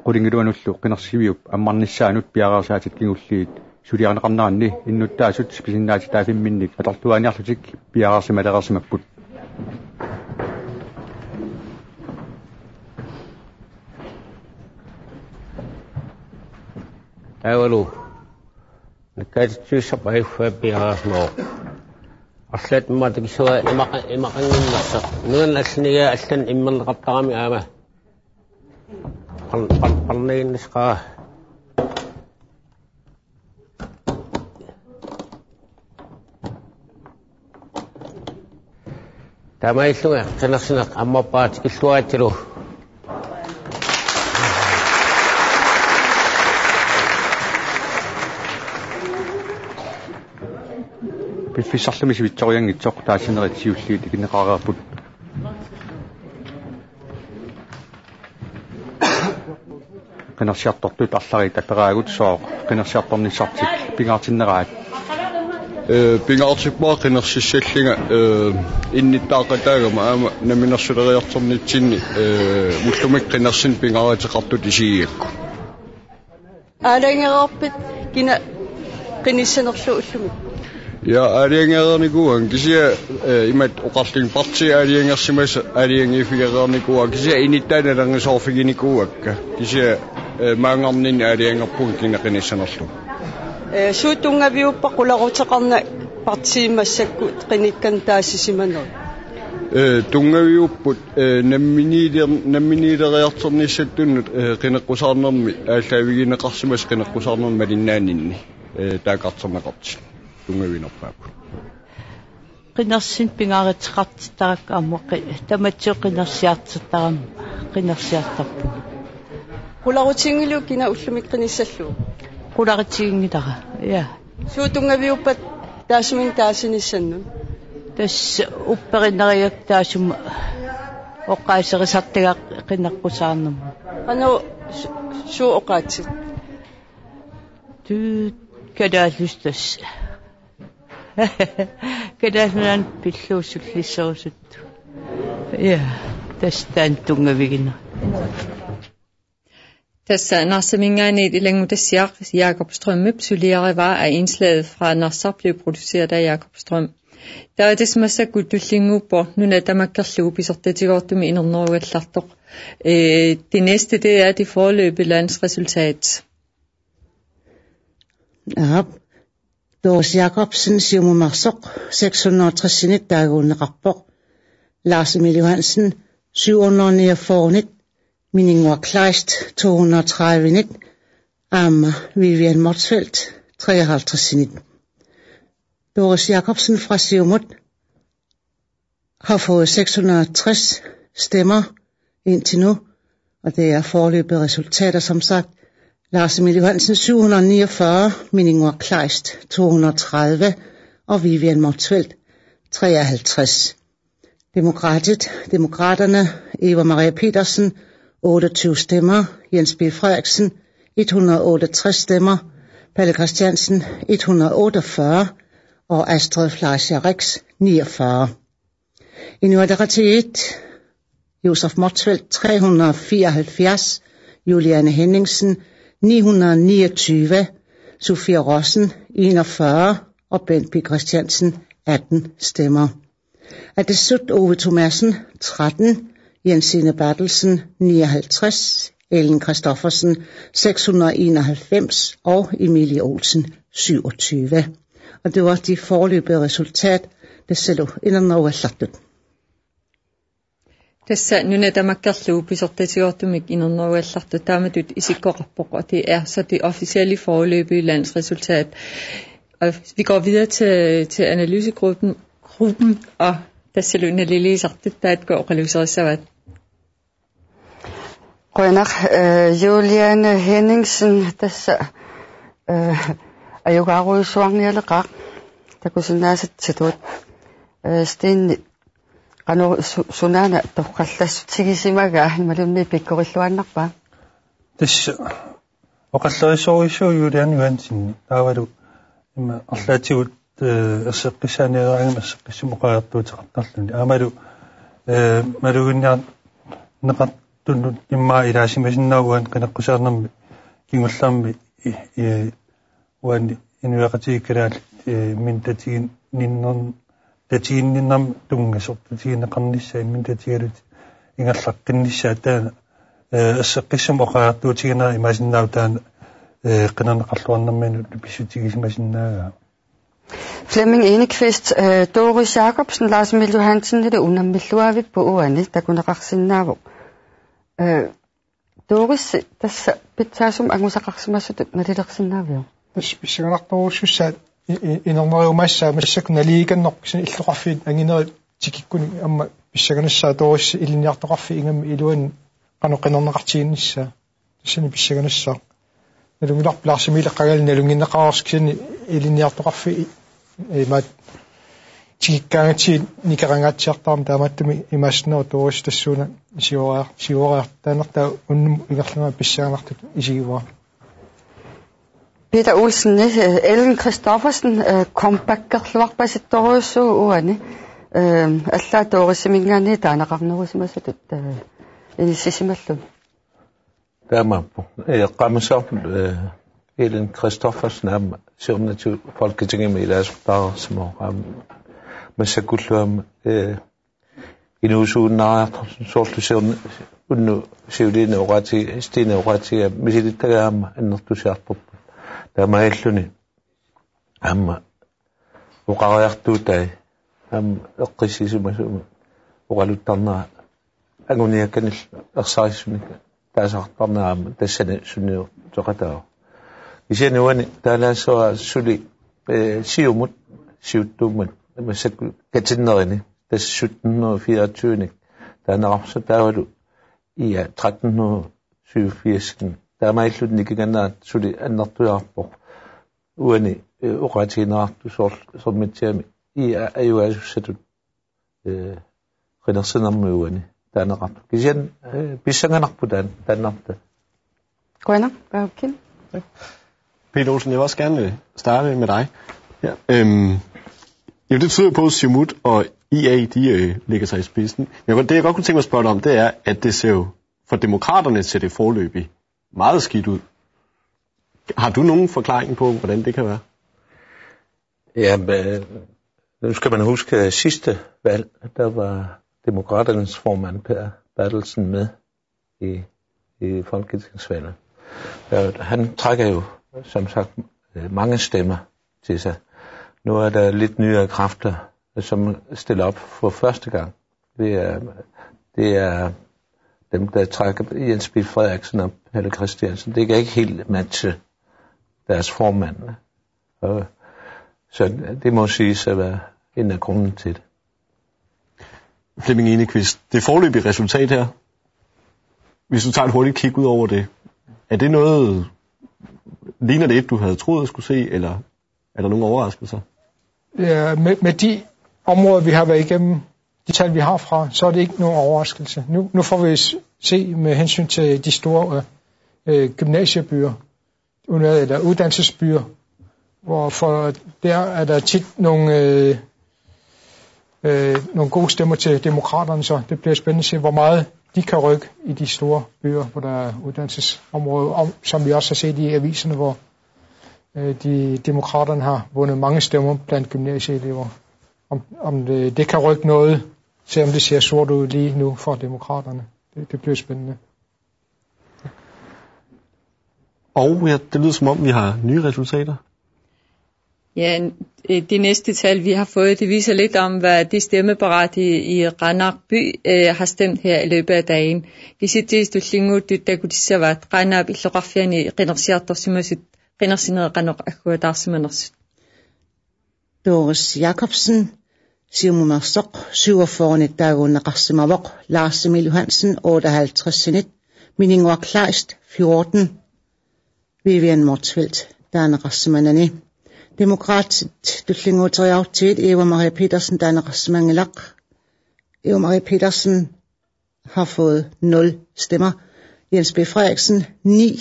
Qulingiluanullu qinersiviup ammarnissaanut piareersaatit kingulliit suliarineqarneranni innuttaasut pisinnaatitaaffimminnik atorluaaniarlutik piareersimalereersimapput. Taavalu nakkaatitsuussap ajuffa piareersimavoq. Arlaat immaqa takissuaa imaqa-, imaqannginnersoq. Nuan alliniga allan immerneqartarami aamma. Qan-, qan-, qarniginnasqaa. Taamaalillunga qinersineq ammarpaa, tikilluaritsi. Piffissarlumi sivitsorianngitsoq taasinerit siulliit ikinneqareerput. Qinersiartortut arlallit aperaagut sooq qinersiartornissartik pingaartinneraat. Ee, pingaartippara qinersissallunga, ee, innuttaaqataagama aamma namminersuleriartornitsinni, ee, ullumi qinersineq pingaaruteqartut isigigakku. Aalajangereerpit kina qinissanerlugu ullumi? Ja, aalajangereernikuuakka kisianni, ee, imatut oqarlunga partiit aalajangersimasut aalajangiiffigereernikuuakka kisianni innuttaanut nalornisoorfiginikuuakka. Kisianni, ee, maanngarnerni aalajangerpunga kina qinissanerlugu. Ee, suut tunngaviuppat qularuteqarnat partiit massakkut qinikkanik taasisimanerit? Ee, tunngaviupput, ee, namminiiler-, namminiileriartornissattunnut, ee, qineqqusaarnermi aallaavigineqarsimasut qineqqusaarnermi malinnaaninni, ee, taakkartorneqartut tunngaviinerpaapput. Qinersineq pingaaruteqartittarakku aamma qi-, tamatigut qinersiartortarama qinersiartorpunga. Qularutiginngilagut kina ullumi qinissallugu? Qularutiginngilara, ja. Suut tunngaviuppat taassuminnga taasinissannut? Tassa upperineriarlunga taassuma oqaaserisartagaq qineqqusaarnermut. Qanoq su-, suut oqaatsit? Tut kalaallisut tassa. Kalaallit Nunaanni pillugu sullisserusuttut. Ja, tassa taanna tunngavigineq. Tassa Narsaminngaanniit ilanngutassiaq Jakob Strømip suliarivaa, og indslaget fra Narsaq blev produceret af Jakob Strøm. Taava tassa massakkut tullinnguuppoq nuna tamakkerlugu pisortatigoortumik inernerugallartoq. Øh, det næste, det er det foreløbige landsresultat. Aap. Doris Jakobsen, Siumumersoq, seks hundrede og tres-init taaguunneqarpoq. Lars Emil Johansen, syv hundrede og niogfyrre-init, Mininnguaq Kleist, to hundrede og tredive-init, aamma Vivian Motzfeldt, treoghalvtreds-init. Doris Jakobsen fra Siumut har fået seks hundrede og tres stemmer indtil nu, og det er foreløbige resultater, som sagt. Lars Emil Johansen syv hundrede og niogfyrre, Mininnguaq Kleist to hundrede og tredive og Vivian Motzfeldt treoghalvtreds. Demokratet, Demokraterne, Eva Maria Petersen, otteogtyve stemmer, Jens B. Frederiksen, et hundrede og otteogtres stemmer, Palle Christiansen, et hundrede og otteogfyrre, og Astrid Fleischer Rix, niogfyrre. Inuit Ataqatigiit, Josef Motzfeldt, tre hundrede og fireoghalvfjerds, Juliane Henningsen, ni hundrede og niogtyve, Sofie Rossen, enogfyrre, og Bent P. Christiansen, atten stemmer. Atassut, Ove Thomassen, tretten, Jensine Berthelsen, nioghalvtreds, Ellen Christoffersen, seks hundrede og enoghalvfems, og Emilie Olsen, syvogtyve. Og det var de foreløbige resultat, tassalu inernerugallartut. Tassa nuna tamakkerlugu pisortatigoortumik inernerugallartoq taamatut isikkoqarpoq, og det er så det officielle foreløbige landsresultat. Og vi går videre til, til analysegruppen, gruppen, og tassalu naliliisartut taakku oqaluuserissavaat. Qujanaq, øh, Juliane Henningsen, tassa, øh, ajugaarujussuarnialeqaaq takusinnaasatsitut, øh, Stine, qanoq su-, sunaana torrallassutigisimagaat imaluunniit pikkorilluinnarpa? Tassa oqallisorujuuvoq Juliane Johansen, taavalu ima arlaatigut, øh, erseqqissaaniaraangama erseqqissumik oqariartuuteqartarluni. Aammalu, øh, maluginniarneqar-, tunut immaqa ilaasimasinnaavoq uani qineqqusaarnermi kingullermi i-, i-, uani inuiaqatigiit kalaallit, eh, imminnut tatiginninner-, tatiginninnermut tunngasoq, tatigineqarnissaa, imminnut tatigalugit ingerlaqqinnissaa taanna, eh, erseqqissumik oqariartuutiginera imaassinnaavoq taanna, eh, qinerneqarluarnerminnut pissutigisimasinnaagaq. Flemming Enekvist, eh, Doris Jakobsen, Lars Emil Johansenip unammilluaavippoq uani takuneqarsinnaavoq. Eh, Doris, tassa pitsaasumik angusaqarsimasutut nalilersinnaaviuk? Tassa pissanganartorujussuussaaq i-, i-, inerneriumaassaaq massakkut naligikanneq kisianni illoqarfiit anginerit tikikkunik aamma pissanganassaaq Doris ilinniartoqarfik ingammik iluani qanoq qinerneqartiginnissaa. Tassani pissanganassaaq. Nalunngilarput Lars Emil qangali nalunnginneqareersoq kisianni ilinniartoqarfik i-, imaat tikikkaangatsigit nikerangaatsiartarami taamaattumik imaassinnaavoq Doris tassuuna siuariar-, siuariartaanertaa unnuk ingerlanerani pissanganartutut isigivara. Peter Olsen, eh, Ellen Kristoffersen, eh, comeback-erluarpasittorujussuuvoq uani, eh, allaat Dorisiminngaanniit taaneqarnerusimasutut, eh, inissisimalluni. Taamaappoq. Eh, eqqaamassavarput, eh, Ellen Kristoffersen aamma siornatigut Folketingimi ilaasortaareersimavoq aamma massakkullu aamma, eh, inuusugunnaariartorpoq soorlu siorna-, unnuk siuliini oqaati-, Stine oqaatigaa misilittagaat aamma annertusiartorput. Taamaalilluni aamma oqariartuutai aamma eqqissisimasumik oqaluttarnera anguniakkanillu ersarissumik taasaqartarnera aamma tassani sunniuteqataavoq. Kisianni uani taalaassavara suli, eh, Siumut, siuttuummat massakkut katinnerini tassa sytten hundrede fireogtyve-nik taaneqarpoq taavalu I A tretten hundrede syvogfirs. Taamaalillutik nikinganerat suli annertusiarpoq. Uani, eh, oqaatigineqartut soorlu Sermitsiami I A ajugaasussatut, eh, qinersinermi uani taaneqartut. Kisianni, eh, pissanganarpoq taan-, taannartaa. Qujanaq, Kim. Peter Olsen, jeg vil også gerne, øh, starte med dig. Ja, øhm, jo, det tyder på, at Siumut og I A, de, øh, lægger sig i spidsen. Men jeg, det, jeg godt kunne tænke mig at spørge dig om, det er, at det ser jo for Demokraterne til det forløbige meget skidt ud. Har du nogen forklaring på, hvordan det kan være? Ja, men, nu skal man huske, at sidste valg, der var Demokraternes formand Per Berthelsen med i, i Folketingsvalget. Ja, han trækker jo, som sagt, øh, mange stemmer til sig. Nu er der lidt nyere kræfter, som stiller op for første gang. Det er, det er dem, der trækker Jens B. Frederiksen og Palle Christiansen. Det kan ikke helt matche deres formand. Og, så det må siges at være en af grunden til det. Flemming Enekvist, det forløbige resultat her, hvis du tager et hurtigt kig ud over det, er det noget, ligner det et, du havde troet at skulle se, eller er der nogen overraskelser? Ja, med, med de områder, vi har været igennem, de tal, vi har fra, så er det ikke nogen overraskelse. Nu, nu får vi s-, se med hensyn til de store, øh, øh, gymnasiebyer, under-, eller uddannelsesbyer, hvor for, der er der tit nogle, øh, øh, nogle gode stemmer til Demokraterne, så det bliver spændende at se, hvor meget de kan rykke i de store byer, hvor der er uddannelsesområder, om, som vi også har set i aviserne, hvor, øh, de, Demokraterne har vundet mange stemmer blandt gymnasieelever. Om, om det, det kan rykke noget, selvom det ser sort ud lige nu for Demokraterne. Det, det bliver spændende. Og ja, det lyder, som om vi har nye resultater. Ja, øh, de næste tal, vi har fået, det viser lidt om, hvad de stemmeberettigede i Qaanaaq by, øh, har stemt her i løbet af dagen. Kisitsisit tullinnguuttut takutissavaat Qaanaap illoqarfiani qinersiartorsimasut qinersinerit qanoq agguataarsimanersut. Doris Jakobsen, Siumumeersoq, syvogfyrre-nit taaguunneqarsimavoq, Lars Emil Johansen, otteoghalvtreds-init, Mininguaq Kleist, fjorten, Vivian Motzfeldt taaneqarsimanani. Demokraatit tullinnguuteriarutsigit Eva Marie Petersen taaneqarsimanngilaq. Eva Marie Petersen har fået nul stemmer. Jens B. Frederiksen, ni.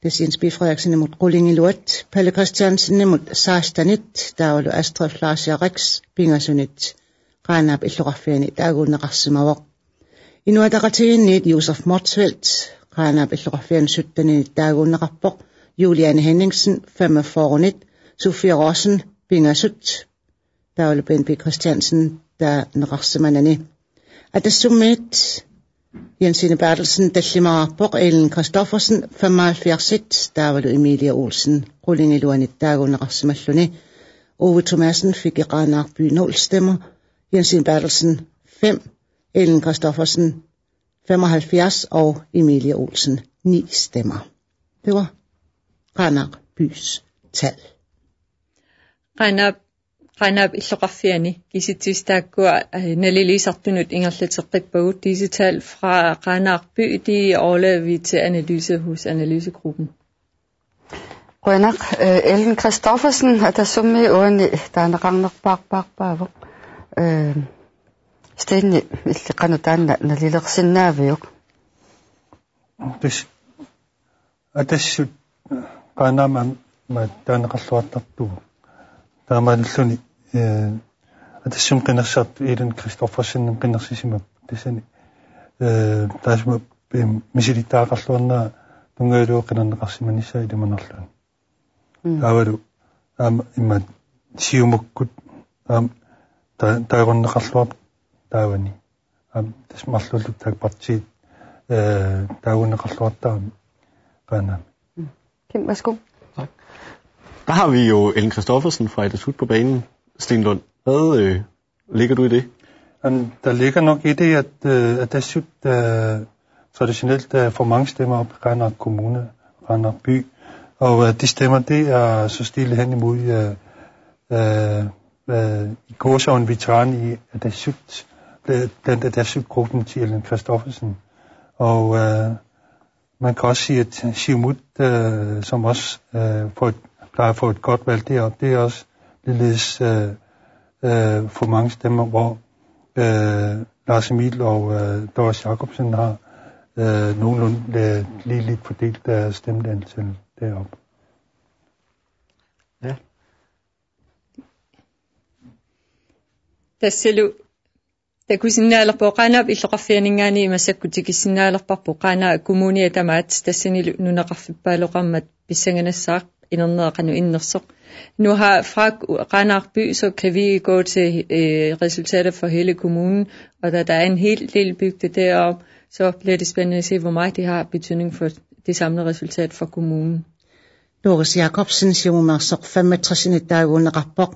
Det er Jens B. Frederiksenimut qulingiluat. Palle Christiansenimut seksten-it. Taavalu Astrid Fleischer Rex pingasunit Qaanaap illoqarfiani taaguunneqarsimavoq. Inuit Ataqatigiinniit Josef Motzfeldt Qaanaap illoqarfiani syttenit taaguunneqarpoq, Juliane Henningsen femogfyrrenit, Sofie Rossen pingasut, taavalu Bendt B. Christiansen taaneqarsimanani. Atassummiit Jensine Berthelsen tallimaarpoq, Ellen Christoffersen femoghalvfjerds, taavalu Emilie Olsen qulingiluanit taaguunneqarsimalluni. Ove Thomassen fik i Qaanaaq by nul stemmer, Jensine Berthelsen fem, Ellen Christoffersen femoghalvfjerds og Emilie Olsen ni stemmer. Det var Qaanaaq bys tal. Qaanaap, Qaanaap illoqarfiani kisitsisit taakkua, øh, naliliisartunut ingerlateqqippagut. Disse tal fra Qaanaaq by, de er overladt til analyse hos analysegruppen. Qujanaq, øh, Ellen Christoffersen, Atassummi uani taaneqarnerpaarpaavoq. Øh, Stine, illit qanoq taanna nalilersinnaaviuk? Tassa Atassut Qaanaami aamma taaneqarluartartugut. Taamaalilluni, øh, Atassummi qinersisartut Ellen Christoffersenimut qinersisimavoq. Tassani, øh, taassuma, øh, misilittagaqarluarnera tunngavilugu qinerneqarsimanissaa ilimanarluni. Mm. Taavalu aamma imaattoq Siumukkut aamma ta-, taagunneqarluarpoq taavani. Aamma tassa marluulluta taakku partiit, øh, taagunneqarluartarami Qaanaami. Mm. Kim, værsgo. Tak. Der har vi jo Ellen Christoffersen fra Atassut på banen. Sten Lund, hvad, øh, ligger du i det? Jamen, der ligger nok i det, at, øh, Atassut, øh, traditionelt, øh, får mange stemmer op i Qaanaaq Kommune, Qaanaaq by. Og, øh, de stemmer, det er så stille hen imod, øh, øh, øh, i gåseøjne veteran i Atassut, bl-, blandt Atassut-gruppen til Ellen Christoffersen. Og, øh, man kan også sige, at Siumut, øh, som også, øh, får et, plejer at få et godt valg deroppe, det er også ligeledes, øh, øh, for mange stemmer, hvor, øh, Lars Emil og, øh, Doris Jakobsen har, øh, nogenlunde, øh, lige lidt fordelt deres stemmeantal deroppe. Ja. Tassalu takusinnaalerpoq Qaanaap illoqarfianinngaanniit massakkut tikissinnaalerparput Qaanaaq Kommunia tamaat, tassanilu nunaqarfippaaloqarmat pissanganassaaq inernera qanoq innersoq. Nu har fra Qaanaaq by, så kan vi gå til, øh, resultater for hele kommunen, og da der er en hel del bygder deroppe, så bliver det spændende at se, hvor meget det har betydning for det samlede resultat for kommunen. Doris Jakobsen, Siumumeersoq femogtresinit taaguunneqarpoq.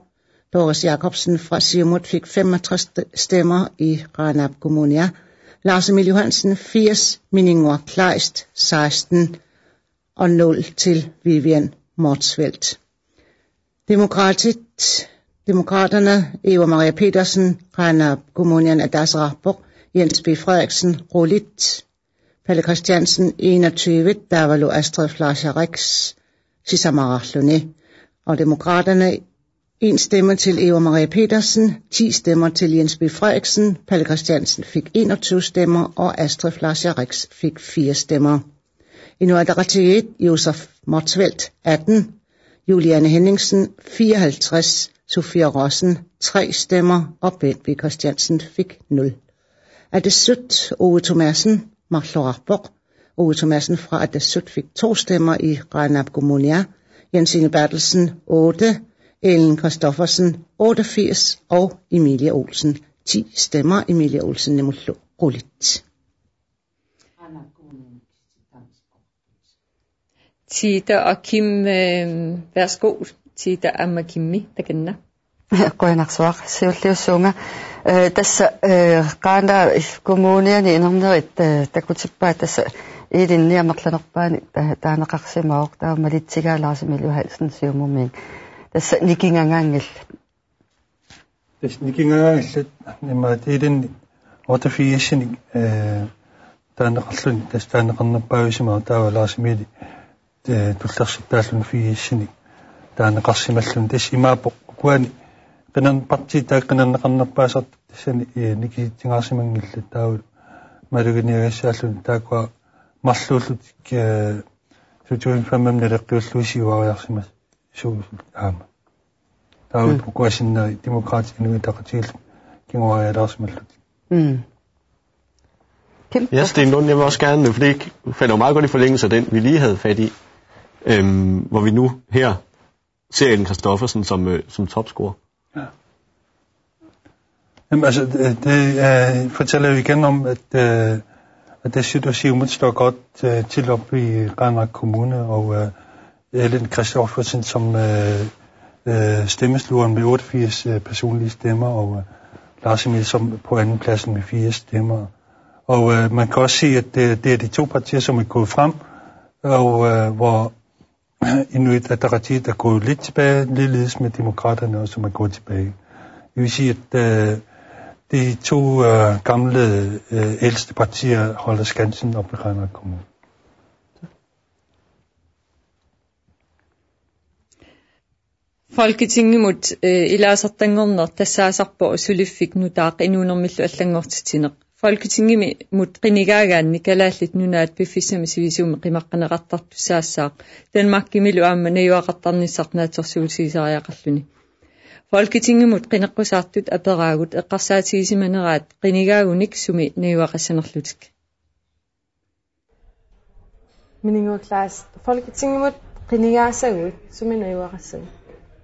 Doris Jakobsen fra Siumut fik femogtres st-, stemmer i Qaanaap Kommunia. Lars Emil Johansen firs, Minnguaq Kleist seksten og nul til Vivian Motzfeldt. Demokratit, Demokraterne, Eva Maria Petersen, Qaanaap Kommuniani ataaseqarpoq, Jens B. Frederiksen, qulit, Palle Christiansen enogtyve, taavalu Astrid Fleischer Rex sisamaraarluni. Og Demokraterne, en stemme til Eva Maria Petersen, ti stemmer til Jens B. Frederiksen, Palle Christiansen fik enogtyve stemmer, og Astrid Fleischer Rex fik fire stemmer. Inuit Ataqatigiit, Josef Motzfeldt atten, Juliane Henningsen fireoghalvtreds, Sofie Rossen tre stemmer, og Bendt B. Christiansen fik nul. Atassut, Ove Thomassen marloraarpoq. Ove Thomassen fra Atassut fik to stemmer i Qaanaap Kommunia. Jensine Berthelsen otte, Ellen Christoffersen otteogfirs og Emilie Olsen ti stemmer. Emilie Olsen nemullu qulit. Tita og Kim, øh, værsgo. Tita aamma Kimmi, takanna. Qujanarsuaq, siulliussuunga. Øh, tassa, øh, Qaanaaq Kommuniani inernerit, øh, takutippaat, tassa Ellen amerlanerpaani ta-, taaneqarsimavoq, taava malitsigaa Lars Emil Johansen Siumumiit. Tassa nikingagaanngillat. Tassa nikingagaanngillat, imaattoq Ellen otteogfirsinik, øh, taaneqarluni, tassa taaneqarnerpaajusimavoq, taava Lars Emil, øh, tullersortaalluni firsinik taaneqarsimalluni. Tassa imaappoq ukuani qinan-, partiit taakku qinerneqarnerpaasartut tassani, øh, nikisitsigaarsimanngillat, taava maluginiagassaalluni taakkua marluullutik, øh, to tusind fem naleqqiullugu siuariarsimas-, suusut aamma. Taava Mm. ukua sinneri Demokraatit Inuit Ataqatigiillu kinguarialaarsimallutik. Mm. Kæmpe Ja, Sten Lund, jeg vil også gerne, fordi det falder jo meget godt i forlængelse af den, vi lige havde fat i, øhm, hvor vi nu her ser Ellen Kristoffersen som, øh, som topscorer. Ja. Jamen, altså, det, det øh, fortæller jo igen om, at, øh, at det synes, at Siumut står godt øh, til op i Qaanaaq Kommune, og øh, Ellen Kristoffersen som øh, øh, stemmeslugeren med otteogfirs øh, personlige stemmer, og øh, Lars Emil som på anden pladsen med fire stemmer. Og øh, man kan også se, at det, det er de to partier, som er gået frem, og øh, hvor Inuit Ataqatigiit er gået lidt tilbage, ligeledes med Demokraterne også, som er gået tilbage. Det vil sige, at øh, de to øh, gamle øh, ældste partier holder skansen op i Qaanaaq Kommune. Folketingimut øh, ilaasortanngorneq tassaasarpoq suliffik nutaaq inuunermillu allanngortitsineq. Folketingimut qinigaagaanni Kalaallit Nunaat piffissami sivisuumi qimaqqaneqartartussaassaaq, Danmarkimilu aamma najugaqartarnissaq naatsorsuutigisariaqarluni. Folketingimut qineqqusaartut aperaagut eqqarsaatigisimaneraat qinigaagunik sumi najugaqassanerlutik. Mininnguaq Klaas, Folketingimut qinigaasaguit sumi najugaqassagut?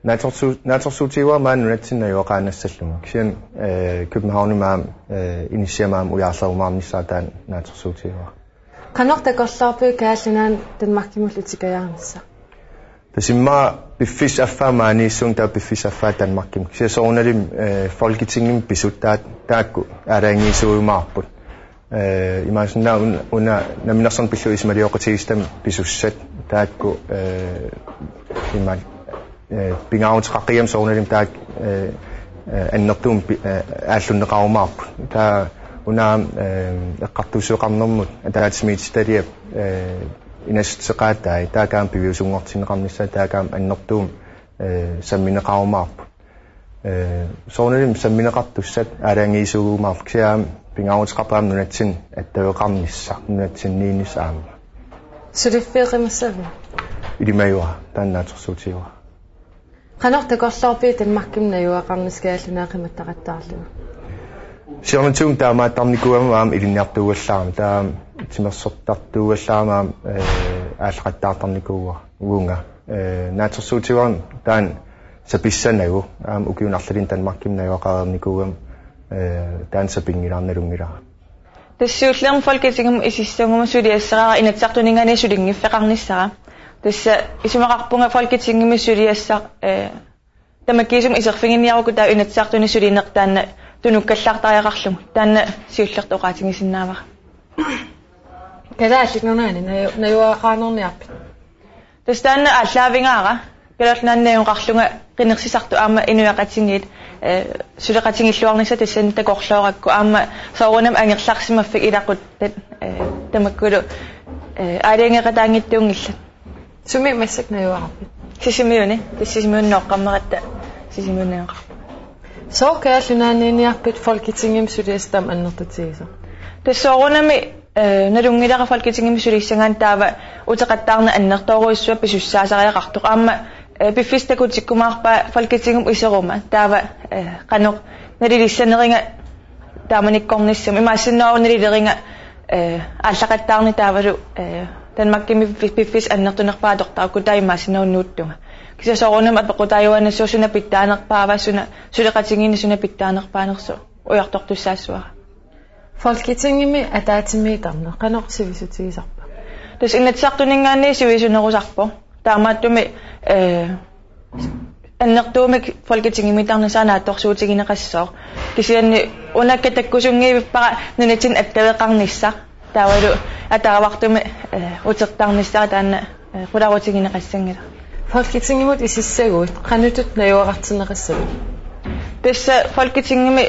Naatsorsu-, naatsorsuutigaara maani nunatsinni najugaqaannassallugu. Kisianni øh, Københavnimi aamma øh, inissiami aamma ujaarlerumaarnissaa taanna naatsorsuutigaara. Qanoq takorloorpigit Kalaallit Nunaanni Danmarkimullu utikajaarnissaq? Tassa immaqa piffissap affaa maaniissuunga taava piffissap affaa Danmarkimi. Kisianni soorunalimi øh, Folketingimi pisut taa-, taakku aalajangiisuujumaarput. Øh, imaassinnaavoq un-, una namminersorneq pillugit isumalioqatigiissitami pisussat taakku øh, imaal øh, pingaaruteqaqigami soorunalimi taakku øh, øh, annertuumik pi-, øh, aallunneqarumaarput. Taava una aamma øh, eqqartuussisoqarnermut ataatsimiititaliap øh, inassuteqaatai taakku aamma piviusunngortinneqarnissaat taakku aamma annertuumik øh, sammineqarumaarput. Øh, soorunalimi sammineqartussat aalajangiisuujumaarput kisianni aamma pingaaruteqarpoq aamma nunatsinni attaveqarnissaq nunatsinniinnissaq aamma. Suliffiit qimassavit? Ilimagiuara, taanna naatsorsuutigaara. Qanoq takorloorpigit Danmarkimi najugaqarnissaq Kalaallit Nunaat qimattaqattaarlugu? Siornatigut taamaattarnikuugama aamma ilinniartuugallarama, taava timersortartuugallarama aamma øh, aallaqattaartarnikuugunga. Øh, naatsorsuutigaarama taanna sapissanagu aamma ukiuni arlalinni Danmarkimi najugaqareernikuugama øh, taanna sapinngilara nalunngilara. Tassa siullermik Folketingimut isissaguma suliassaraara Inatsisartuninngaanniit sulinngiffeqarnissara. Tassa isumaqarpunga Folketingimi suliassaq øh, tamakkiisumik iserfiginniarukku taava Inatsisartuni sulineq taanna tunukkallartariaqarlugu. Taanna siullertut oqaatigisinnaavara. Kalaallit Nunaanni naju-, najugaqaanerniarpit? Tassa taanna aallaavigaara. Kalaallit Nunaanni najugaqarlunga qinersisartut aamma inuiaqatigiit øh, suleqatigiilluarnissaq tassani takorloorakku aamma soorunami angerlarsimaffik ilaquttat øh, tamakkulu øh, aalajangeeqataanngitsuunngillat. Sumi massakkut najugaqarpit? Sisimiuni, tassa Sisimiuni nooqqammeratta Sisimiuni najugaqarpoq. Sooq Kalaallit Nunaanniinniarpit Folketingimi suliassaq taama annertutigisoq? Tassa soorunami øh, nalunngilara Folketingimi sulissagaanni taava uteqattaarneq annertoorujussuaq pisussaasariaqartoq. Aamma øh, piffissaq takutikkumaarpaa Folketingimut iseruma. Taava øh, qanoq nalilissaneriga taamanikkornissami. Imaassinnaavoq nalileriga øh, aallaqattaarneq taavalu øh, Danmarkimi pi-, piffissaq annertunerpaaq atortarukku taava imaassinnaavoq nuuttunga. Kisianni soorunami apeqqutaajuaannassaaq suna pitsaanerpaava, suna suleqatigiinneq suna pitsaanerpaanersoq ujartortussaassavara. Folketingimi ataatsimiittarneq qanoq sivisutigisarpa? Tassa Inatsisartuninngaanniit sivisunerusarpoq. Taamaattumik øh, annertuumik Folketingimiittarnissaq naatsorsuutigineqassooq. Kisianni una takkusunngivippara nunatsinni attaveqarnissaq. Taavalu ataavartumik øh, utertarnissaq taanna øh, qularutigineqassanngilaq. Folketingimut isissaguit qanoq najugaqartinneqassavit? Tassa Folketingimi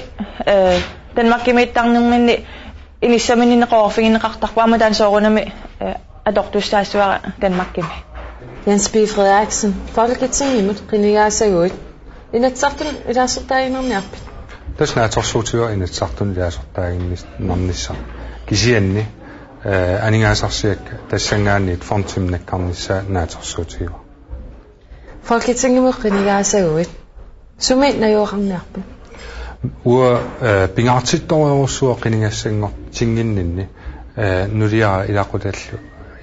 øh, Danmarkimiittarnerminni inissaminninneq oqarfigineqartarpoq aamma taanna soorunami øh, atortussaassavara Danmarkimi. Jens B. Frederiksen, Folketingimut qinigaasaguit Inatsisartuni ilaasortaaginnarniarpit? Tassa naatsorsuutigaara Inatsisartuni ilaasortaaginnarnissaq. Kisianni øh, aningaasarsiakka tassanngaanniit fondimut nakkarnissaa naatsorsuutigaara. Folketingimut qinigaasaguit sumi najugaqarniarpit? Uanga øh, pingaartittorujussuuvoq qinigassanngortinnginninni. Ee, nuliara ilaqutallu,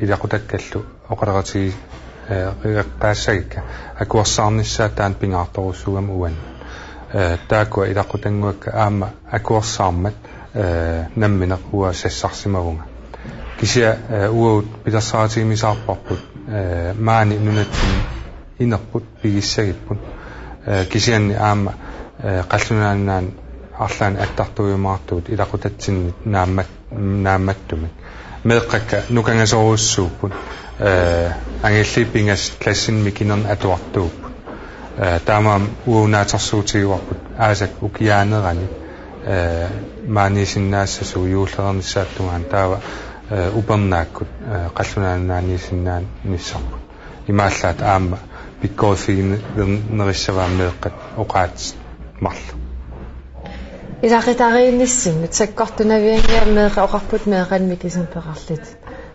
ilaqutakkallu oqaloqatigiiaassagiga akuersaarnissaat taanna pingaartorujussuugami uani. Ee, taakkua ilaqutannguakka aamma akuersaarmat, ee, nammineq uanga sassarsimavunga. Kisianni, ee, uagut pilersaarutigimisaarparput, ee, maani nunatsinni inerput pigissagipput. Ee, kisianni aamma, ee, Qallunaat Nunaanni arlaanni attartuujumaartugut ilaqutatsinnit naammat-, naammattumik. Meeqqakka nukangasorujussuupput, ee, angallii pingasut klassinni mikinernik atuartuupput. Ee, taamaammat uagut naatsorsuutigivarput aasap ukiaanerani, ee, maaniisinnaassasugut juullereernissaata tungaanut taava, ee, upernaakkut, ee, Qallunaat Nunaanniisinnaanissarput. Imaallaat aamma pikkoriffiginerissavaat meeqqat oqaatsit marluk. Ilaqutariinnissinnut sakkortunavianngilaq, meeqqat oqarput meeqqanik mikisunik peqarlutik.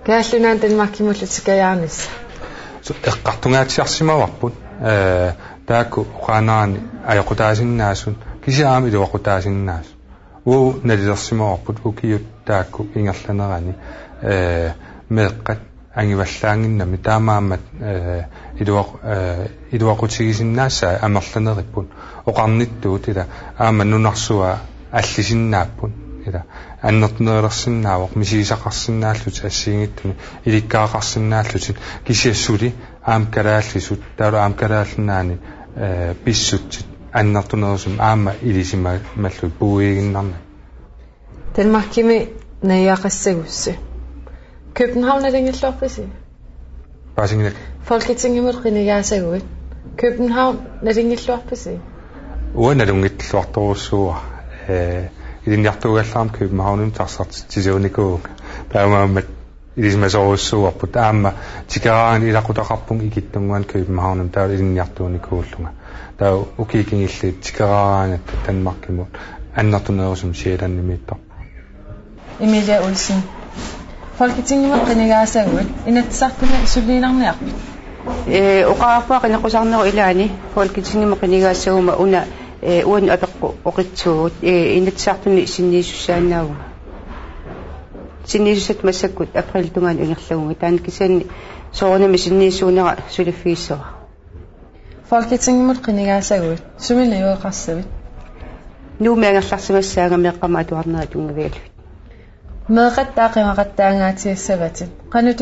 Kalaallit Nunaanni Danmarkimullu tikajaarnissaq. Su-, eqqartungaatsiarsimavarput, ee, taakku oqaannarani ajoqutaasinnaasut, kisianni aamma iluaqutaasinnaasut. Uagut nalilersimavarput ukiut taakku ingerlaneranni, ee, meeqqat angivallaannginnami, taamaammat, ee, iluaq-, ee, iluaqutigisinnaasai amerlaneripput, oqarnittut ila aamma nunarsuaq allisinnaapput ila annertunerulersinnaavoq, misigisaqarsinnaallutik assigiinngitsunik, ilikkagaqarsinnaallutik, kisianni suli aamma kalaallisut, taavalu aamma Kalaallit Nunaanni, ee, pissutsit annertunerusumik aamma ilisimamallugit puiiginnarnagit. Danmarkimi najugaqassagussi. København nalinngilluarpisi? Paasinngilakka. Folketingimut qinigaasaguit. København nalinngilluarpisi? Uanga nalunngilluartorujussuuara. Ee, ilinniartuugallarama Københavnimi taxartitsisuunikuuvunga. Taamaammat ilisimasorujussuuarput. Aamma tikeraaraangat ilaqutaqarpunga ikittunnguanik Københavnimi, taava ilinniartuunikuullunga. Taava ukiut kingulliit tikeraaraangatta Danmarkimut annertunerusumik Sjællandimiittarpunga. Emilie Olsen. Folketingimut qinigaasaguit Inatsisartuni sulliinnarniarpit? Ee, oqarpunga qineqqusaarnerup ilaani Folketingimut qinigaassaguma una, ee, uannut apeqqut oqitsuugut, ee, Inatsisartuni sinniisussaannaavunga. Sinniisussat massakkut aprilip tungaanut ingerlagugit. Taanna kisianni soorunami sinniisuunera suliffigissavara. Folketingimut qinigaasaguit sumi najugaqassavit? Nuummi angerlarsimassaanga meeqqamut atuarnerat tunngavigalugit. Meeqqat taava qimaqattaangaatigassavatit. Qanoq